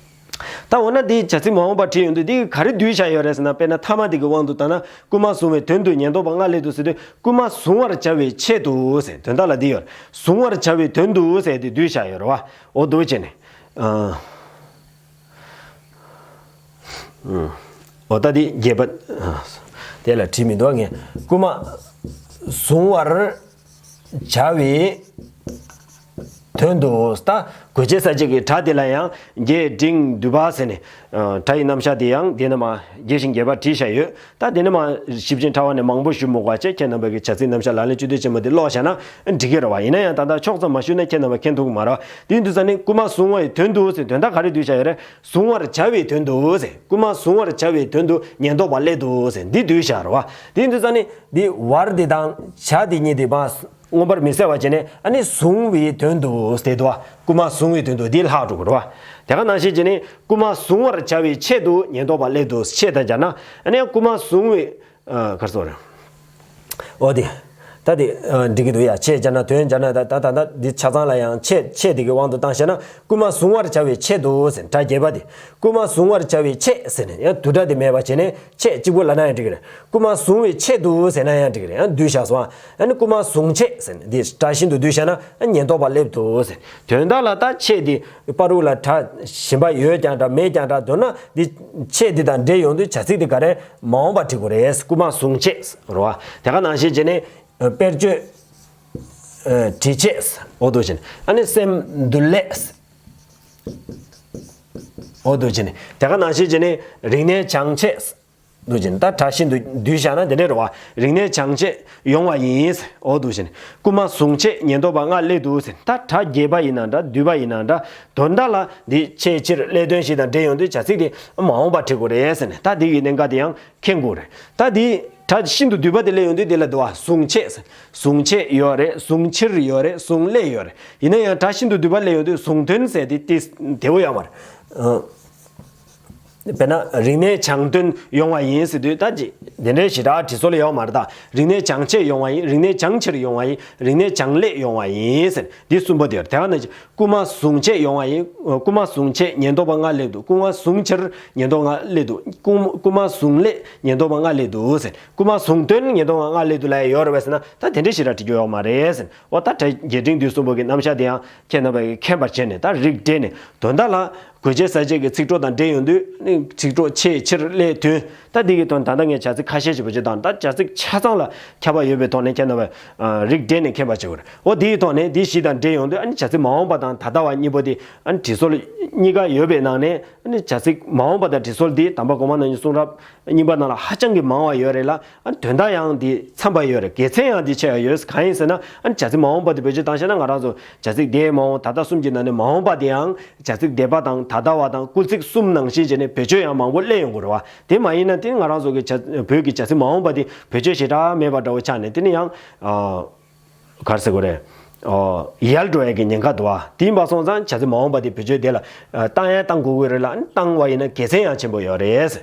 ད་འོ་ན་འདི་བྱ་ཚིག་མ་འོངས་པ་བྲིས་ཡོང་དུས་འདི་ག་རེ་བསྡུས་བཞག་ཡོད་རེད་ཟེར་ན། དཔེར་ན་མཐའ་མ་འདི་གི་དབང་དུ་བཏང་ན་སྐུལ་མ་བཟུང་བའི་དོན་དུ་ཉེན་རྟོག་པ་ལྔ་སླེབས་འདུག་ཟེར་དུས་སྐུལ་མ་བཟུང་བར་བྱ་བའི་ཆེད་དུ་ཟེར་དོན་དག་ལ་འདི་ཡོད་རེད། བཟུང་བར་བྱ་བའི་དོན་དུ་ཟེར་དེ་བསྡུས་བཞག་ཡོད་རེད་བ། འོ་འདུག་བྱས་ནས། ཨ། ཨུམ། འོ་ད་འདི་རྒྱས་པ། ཨ། དེ་ལ་བྲིས་མི་འདུག་ངས། སྐུལ་མ་བཟུང་བར་བྱ་བའི་དོན་དུ། ད་དགོས་ཆེད་གསལ་བྱེད་ཀྱི་སྒྲ་དེ་ལ་ཡང་རྒྱས་འབྲིང་བསྡུས་པ་ཟེར་ནས། ཨ། སྒྲ་ཡི་རྣམ་གཞག་དེ་ཡང་དེ་ནས་མར་རྒྱས་ཤིང་རྒྱས་པར་བྲིས་བཞག་ཡོད། ད་དེ་ནས་མར་ཞིབ་ཅིང་ཕྲ་བ་ནས་མང་པོ་ཞུ་མི་དགོས་པ་བྱས། ཁྱེད་རྣམ་པ་གི་བྱ་ཚིག་རྣམ་གཞག་ལག་ལེན་བཅུད་བསྡུས་ཆེན་མོ་དེ་ཀློག་བཞག་ན་འགྲིག་གི་རེད་བ། ཡིན་ན་ཡང་ད་ལྟ་ཕྱོགས་ཙམ་མ་ཞུས་ན་ཁྱེད་རྣམ་པ་མཁྱེན་ཐུབ་ཀྱི་མ་རེད་བ། དེ་ཡིན་དུས་ཙང་ནས་སྐུལ་མ་བཟུང་བའི་དོན་དུ་ཟེར་དོན་དག་ག་རེ་བསྡུས་བཞག་ཡོད་རེད། བཟུང་བར་བྱ་བའི་དོན་དུ་ཟེར། སྐུལ་མ་བཟུང་བར་བྱ་བའི་དོན་དུ་ཉེན་རྟོག་པ་སླེབས་འདུག་ཟེར་འདི་བསྡུས་བཞག་རེད་བ། དེ་ཡིན་དུས་ཙང་ནས་འདི་བར་འདི་དང་བྱ་འདི་གཉིས་དེ་མར་མངོན་པར་མི་གསལ་བ་བྱས་ནས། ཨ་ནི་བཟུང་བའི་དོན་དུ་ཟེར་དུས་སྐུལ་མ་བཟུང་བའི་དོན་དུ་འདི་ལྷག་འགྲོ་གི་རེད་བ། དེ་ག་ནང་བཞིན་བྱས་ནས་སྐུལ་མ་བཟུང་བར་བྱ་བའི་ཆེད་དུ་ཉེན་རྟོག་པ་སླེབས་འདུག་ཆེད་དང་སྦྱར་ན། ཨ་ནི་སྐུལ་མ་བཟུང་བའི། ཨ། ག་རེ་ཟེར་དགོས་རེད། འོ་དེ། ད་དེ། ཨ། འགྲིག་གི་འདུག་ཡ། ཆེད་སྦྱར་ན་དོན་སྦྱར་ན་ད་ད་ད་ད་འདི་ཆ་ཚང་ལ་ཡང་ཆེད་ཆེད་དེ་གི་དབང་དུ་བཏང་བཤད་ན། སྐུལ་མ་བཟུང་བར་བྱ་བའི་ཆེད་དུ་ཟེར་སྒྲ་རྒྱས་པ་དེ། སྐུལ་མ་བཟུང་བར་བྱ་བའི་ཆེད་ཟེར་ནས་ཡང་བསྡུ་སྒྲ་དེ་མེད་པ་བྱས་ནས་ཆེད་གཅིག་པུ་ལབ་ན་ཡང་འགྲིག་གི་རེད། སྐུལ་མ་བཟུང་བའི་ཆེད་དུ་ཟེར་ན་ཡང་འགྲིག་གི་རེད། ཡང་བསྡུས་བཞག་སོང་། ཨ་ནི་སྐུལ་མ་བཟུང་ཆེད་ཟེར་ནས་འདི་སྒྲ་ཤིན་ཏུ་བསྡུས་བཞག་ན་ཉེན་རྟོག་པ་སླེབས་འདུག་ཟེར། དོན་དག་ལ་ད་ཆེད་དེ་པ་རུ་ལ་སྒྲ་གཞན་པ་ཡོད་ཀྱང་འདྲ་མེད་ཀྱང་འདྲ། མདོར་ན་འདི་ཆེད་འདི་དང་འབྲེལ་ཡོང་དུས་བྱ་ཚིག་འདི་ག་རེ། མ་འོངས་པ་བྲི་དགོས་རེད། སྐུལ་མ་བཟུང་ཆེད་རེད་བ། དེ་ག་ནང་བཞིན་བྱས་ནས་དཔེར་བརྗོད་ཨ་བྲི་ཆེད། འོ་འདུག་བྱས་ནས། ཨ་ནི་སེམས་འདུལ་སླད། འོ་འདུག་བྱས་ནས། དེ་ག་ནང་བཞིན་བྱས་ནས་རིག་གནས་སྦྱང་ཆེད། འདུག་བྱས་ནས་ད་སྒྲ་ཤིན་ཏུ་བསྡུས་བཞག་ན་དེ་འདྲ་རེད་བ། རིག་གནས་སྦྱང་ཆེད་ཡོང་བ་ཡིན། འོ་འདུག་བྱས་ནས། སྐུལ་མ་བཟུང་ཆེད་ཉེན་རྟོག་པ་ལྔ་སླེབས་འདུག་ཟེར། ད་སྒྲ་རྒྱས་པ་ཡིན་ན་འདྲ་བསྡུས་པ་ཡིན་ན་འདྲ། དོན་དག་ལ་འདི་ཆེད་ཕྱིར་སླད་དོན་བཞི་དང་འབྲེལ་ཡོང་དུས་བྱ་ཚིག་དེ་མ་འོངས་པ་བྲི་དགོས་རེད་ཟེར་ནས། ད་འདི་གི་གནད་འགག་དེ་ཡང་མཁྱེན་དགོས་རེད། ད་འདི་སྒྲ་ཤིན་ཏུ་བསྡུས་པ་དེ་སླེབས་ཡོང་དུས་དེ་ལ་འདུག་བ། བཟུང་ཆེད་ཟེར། བཟུང་ཆེད་ཡོད་རེད། བཟུང་ཕྱིར་ཡོད་རེད། བཟུང་སླད་ཡོད་རེད། ཡིན་ན་ཡང་སྒྲ་ཤིན་ཏུ་བསྡུས་པ་སླེབས་ཡོང་དུས་བཟུང་དོན་ཟེར་དེ་དེ་དེ་བོ་ཡོད་མ་རེད། ཨ། དཔེར་ན་རིག་གནས་སྦྱང་དོན་ཡོང་བ་ཡིན་ཟེར་དུས་ད་ཅི་དེ་འདྲའི་ཞེ་དྲག་དྲི་སྲོལ་ཡོད་མ་རེད། ད་རིག་གནས་སྦྱང་ཆེད་ཡོང་བ་ཡིན། རིག་གནས་སྦྱང་ཕྱིར་ཡོང་བ་ཡིན། རིག་གནས་སྦྱང་སླད་ཡོང་བ་ཡིན་ཟེར། འདི་གསུམ་པོ་དེ་རེད། དེ་ནས་རྐུ་མ་བཟུང་ཆེད་ཡོང་བ་ཡིན། རྐུ་མ་བཟུང་ཆེད་ཉེན་རྟོག་པ་ལྔ་སླེབས་འདུག་རྐུ་མ་བཟུང་ཕྱིར་ཉེན་རྟོག་པ་ལྔ་སླེབས་འདུག་རྐུ་རྐུ་མ་བཟུང་སླད་ཉེན་རྟོག་པ་ལྔ་སླེབས་འདུག་ཟེར། རྐུ་མ་བཟུང་དོན་ཉེན་རྟོག་པ་ལྔ་སླེབས་འདུག་ལབ་ཡ་ཡོད་རེད་པས་ཟེར་ན། ད་དེ་འདྲ་ཞིག་ར་འགྲིག་རྒྱུ་ཡོད་མ་རེད་ཟེར། འོ་ད་རྒྱས་འབྲིང་བསྡུས་གསུམ་པོ་གི་རྣམ་གཞག་དེ་ཡང་ཁྱེད་རྣམ་པས་མཁྱེན་པར་བྱས་ནས། ད་རིགས་འགྲེ་ནས་དོན་དག་ལ་གོས་ཆེན་ཟས་བཅད་ཀྱི་ཚིག་གྲོགས་དང་འབྲེལ་ཡོང་དུས་ནི་ཚིག་གྲོགས་ཆེད་ཕྱིར་སླད་དོན། ད་འདི་གི་དོན་ད་ལྟ་ངས་བྱ་ཚིག་ཁ་ཤས་ཤིག་བེད་སྤྱོད་བཏང་། ད་བྱ་ཚིག་ཆ་ཚང་ལ་ཁྱབ་པ་ཡོད་པའི་ཐོག་ནས་ཁྱེད་རྣམ་པས་རིགས་འགྲེ་ནས་མཁྱེན་པར་བྱེད་དགོས་རེད། འོ་དེའི་ཐོག་ནས་འདི་བཞི་དང་འབྲེལ་ཡོང་དུས་ཨ་ནི་བྱ་ཚིག་མ་འོངས་པ་དང་ད་ལྟ་བ་གཉིས་པོ་དེ་ཨ་ནི་དྲི་སྲོལ་གཉིས་ཀ་ཡོད་པའི་ནང་ནས། ཨ་ནི་བྱ་ཚིག་མ་འོངས་པ་དང་དྲི་སྲོལ་འདི་དམ་པ་གོང་མ་རྣམས་ཀྱི་གསུང་རབ་རྙིང་པ་ནང་ལ་ཧ་ཅང་གི་མང་བ་ཡོད་རེད་ལ། ཨ་ནི་དོན་དག་ཡང་འདི་འཚམ་པ་ཡོད་རེད། དགེ་མཚན་ཡང་འདི་ཆེ་བ་ཡོད། གང་ཡིན་ཟེར་ན། ཨ་ནི་བྱ་ཚིག་མ་འོངས་པ་དེ་བེད་སྤྱོད་བཏང་ཤེ་ན། ང་རང་ཚོ་བྱ་ཚིག་འདས་མ་འོངས་ད་ལྟ་གསུམ་གྱི་ནང་ནས་མ་འོངས་པ་དེ་ཡང་བྱ་ཚིག་འདས་པ་དང་ད་ལྟ་བ་དང་སྐུལ་ཚིག་གསུམ་ནང་བཞིན་བྱས་ནས་བེད་སྤྱོད་ཡང་མང་པོ་སླེབས་ཡོང་གི་རེད་བ། དེ་མ་ཡིན་ན་དེ་ང་རང་ཚོ་གི་བྱ་བོད་ཀྱི་བྱ་ཚིག་མ་འོངས་པ་དེ་བེད་སྤྱོད་ཞེ་དྲག་མེད་པ་འདྲ་བོ་ཆགས་ནས། དེ་ནི་ཡང་ཨ་ག་རེ་ཟེར་དགོས་རེད། ཨོ། ཡལ་འགྲོ་ཡས་ཀྱི་ཉེན་ཁ་འདུག་བ། དེ་ཡིན་པ་སོང་ཙང་བྱ་ཚིག་མ་འོངས་པ་དེ་བེད་སྤྱོད་དེ་ལ་ཨ་བཏང་ཡ་བཏང་དགོས་ཀྱི་རེད་ལ། བཏང་བ་ཡིན་ན་དགེ་མཚན་ཡང་ཆེན་པོ་ཡོད་རེད།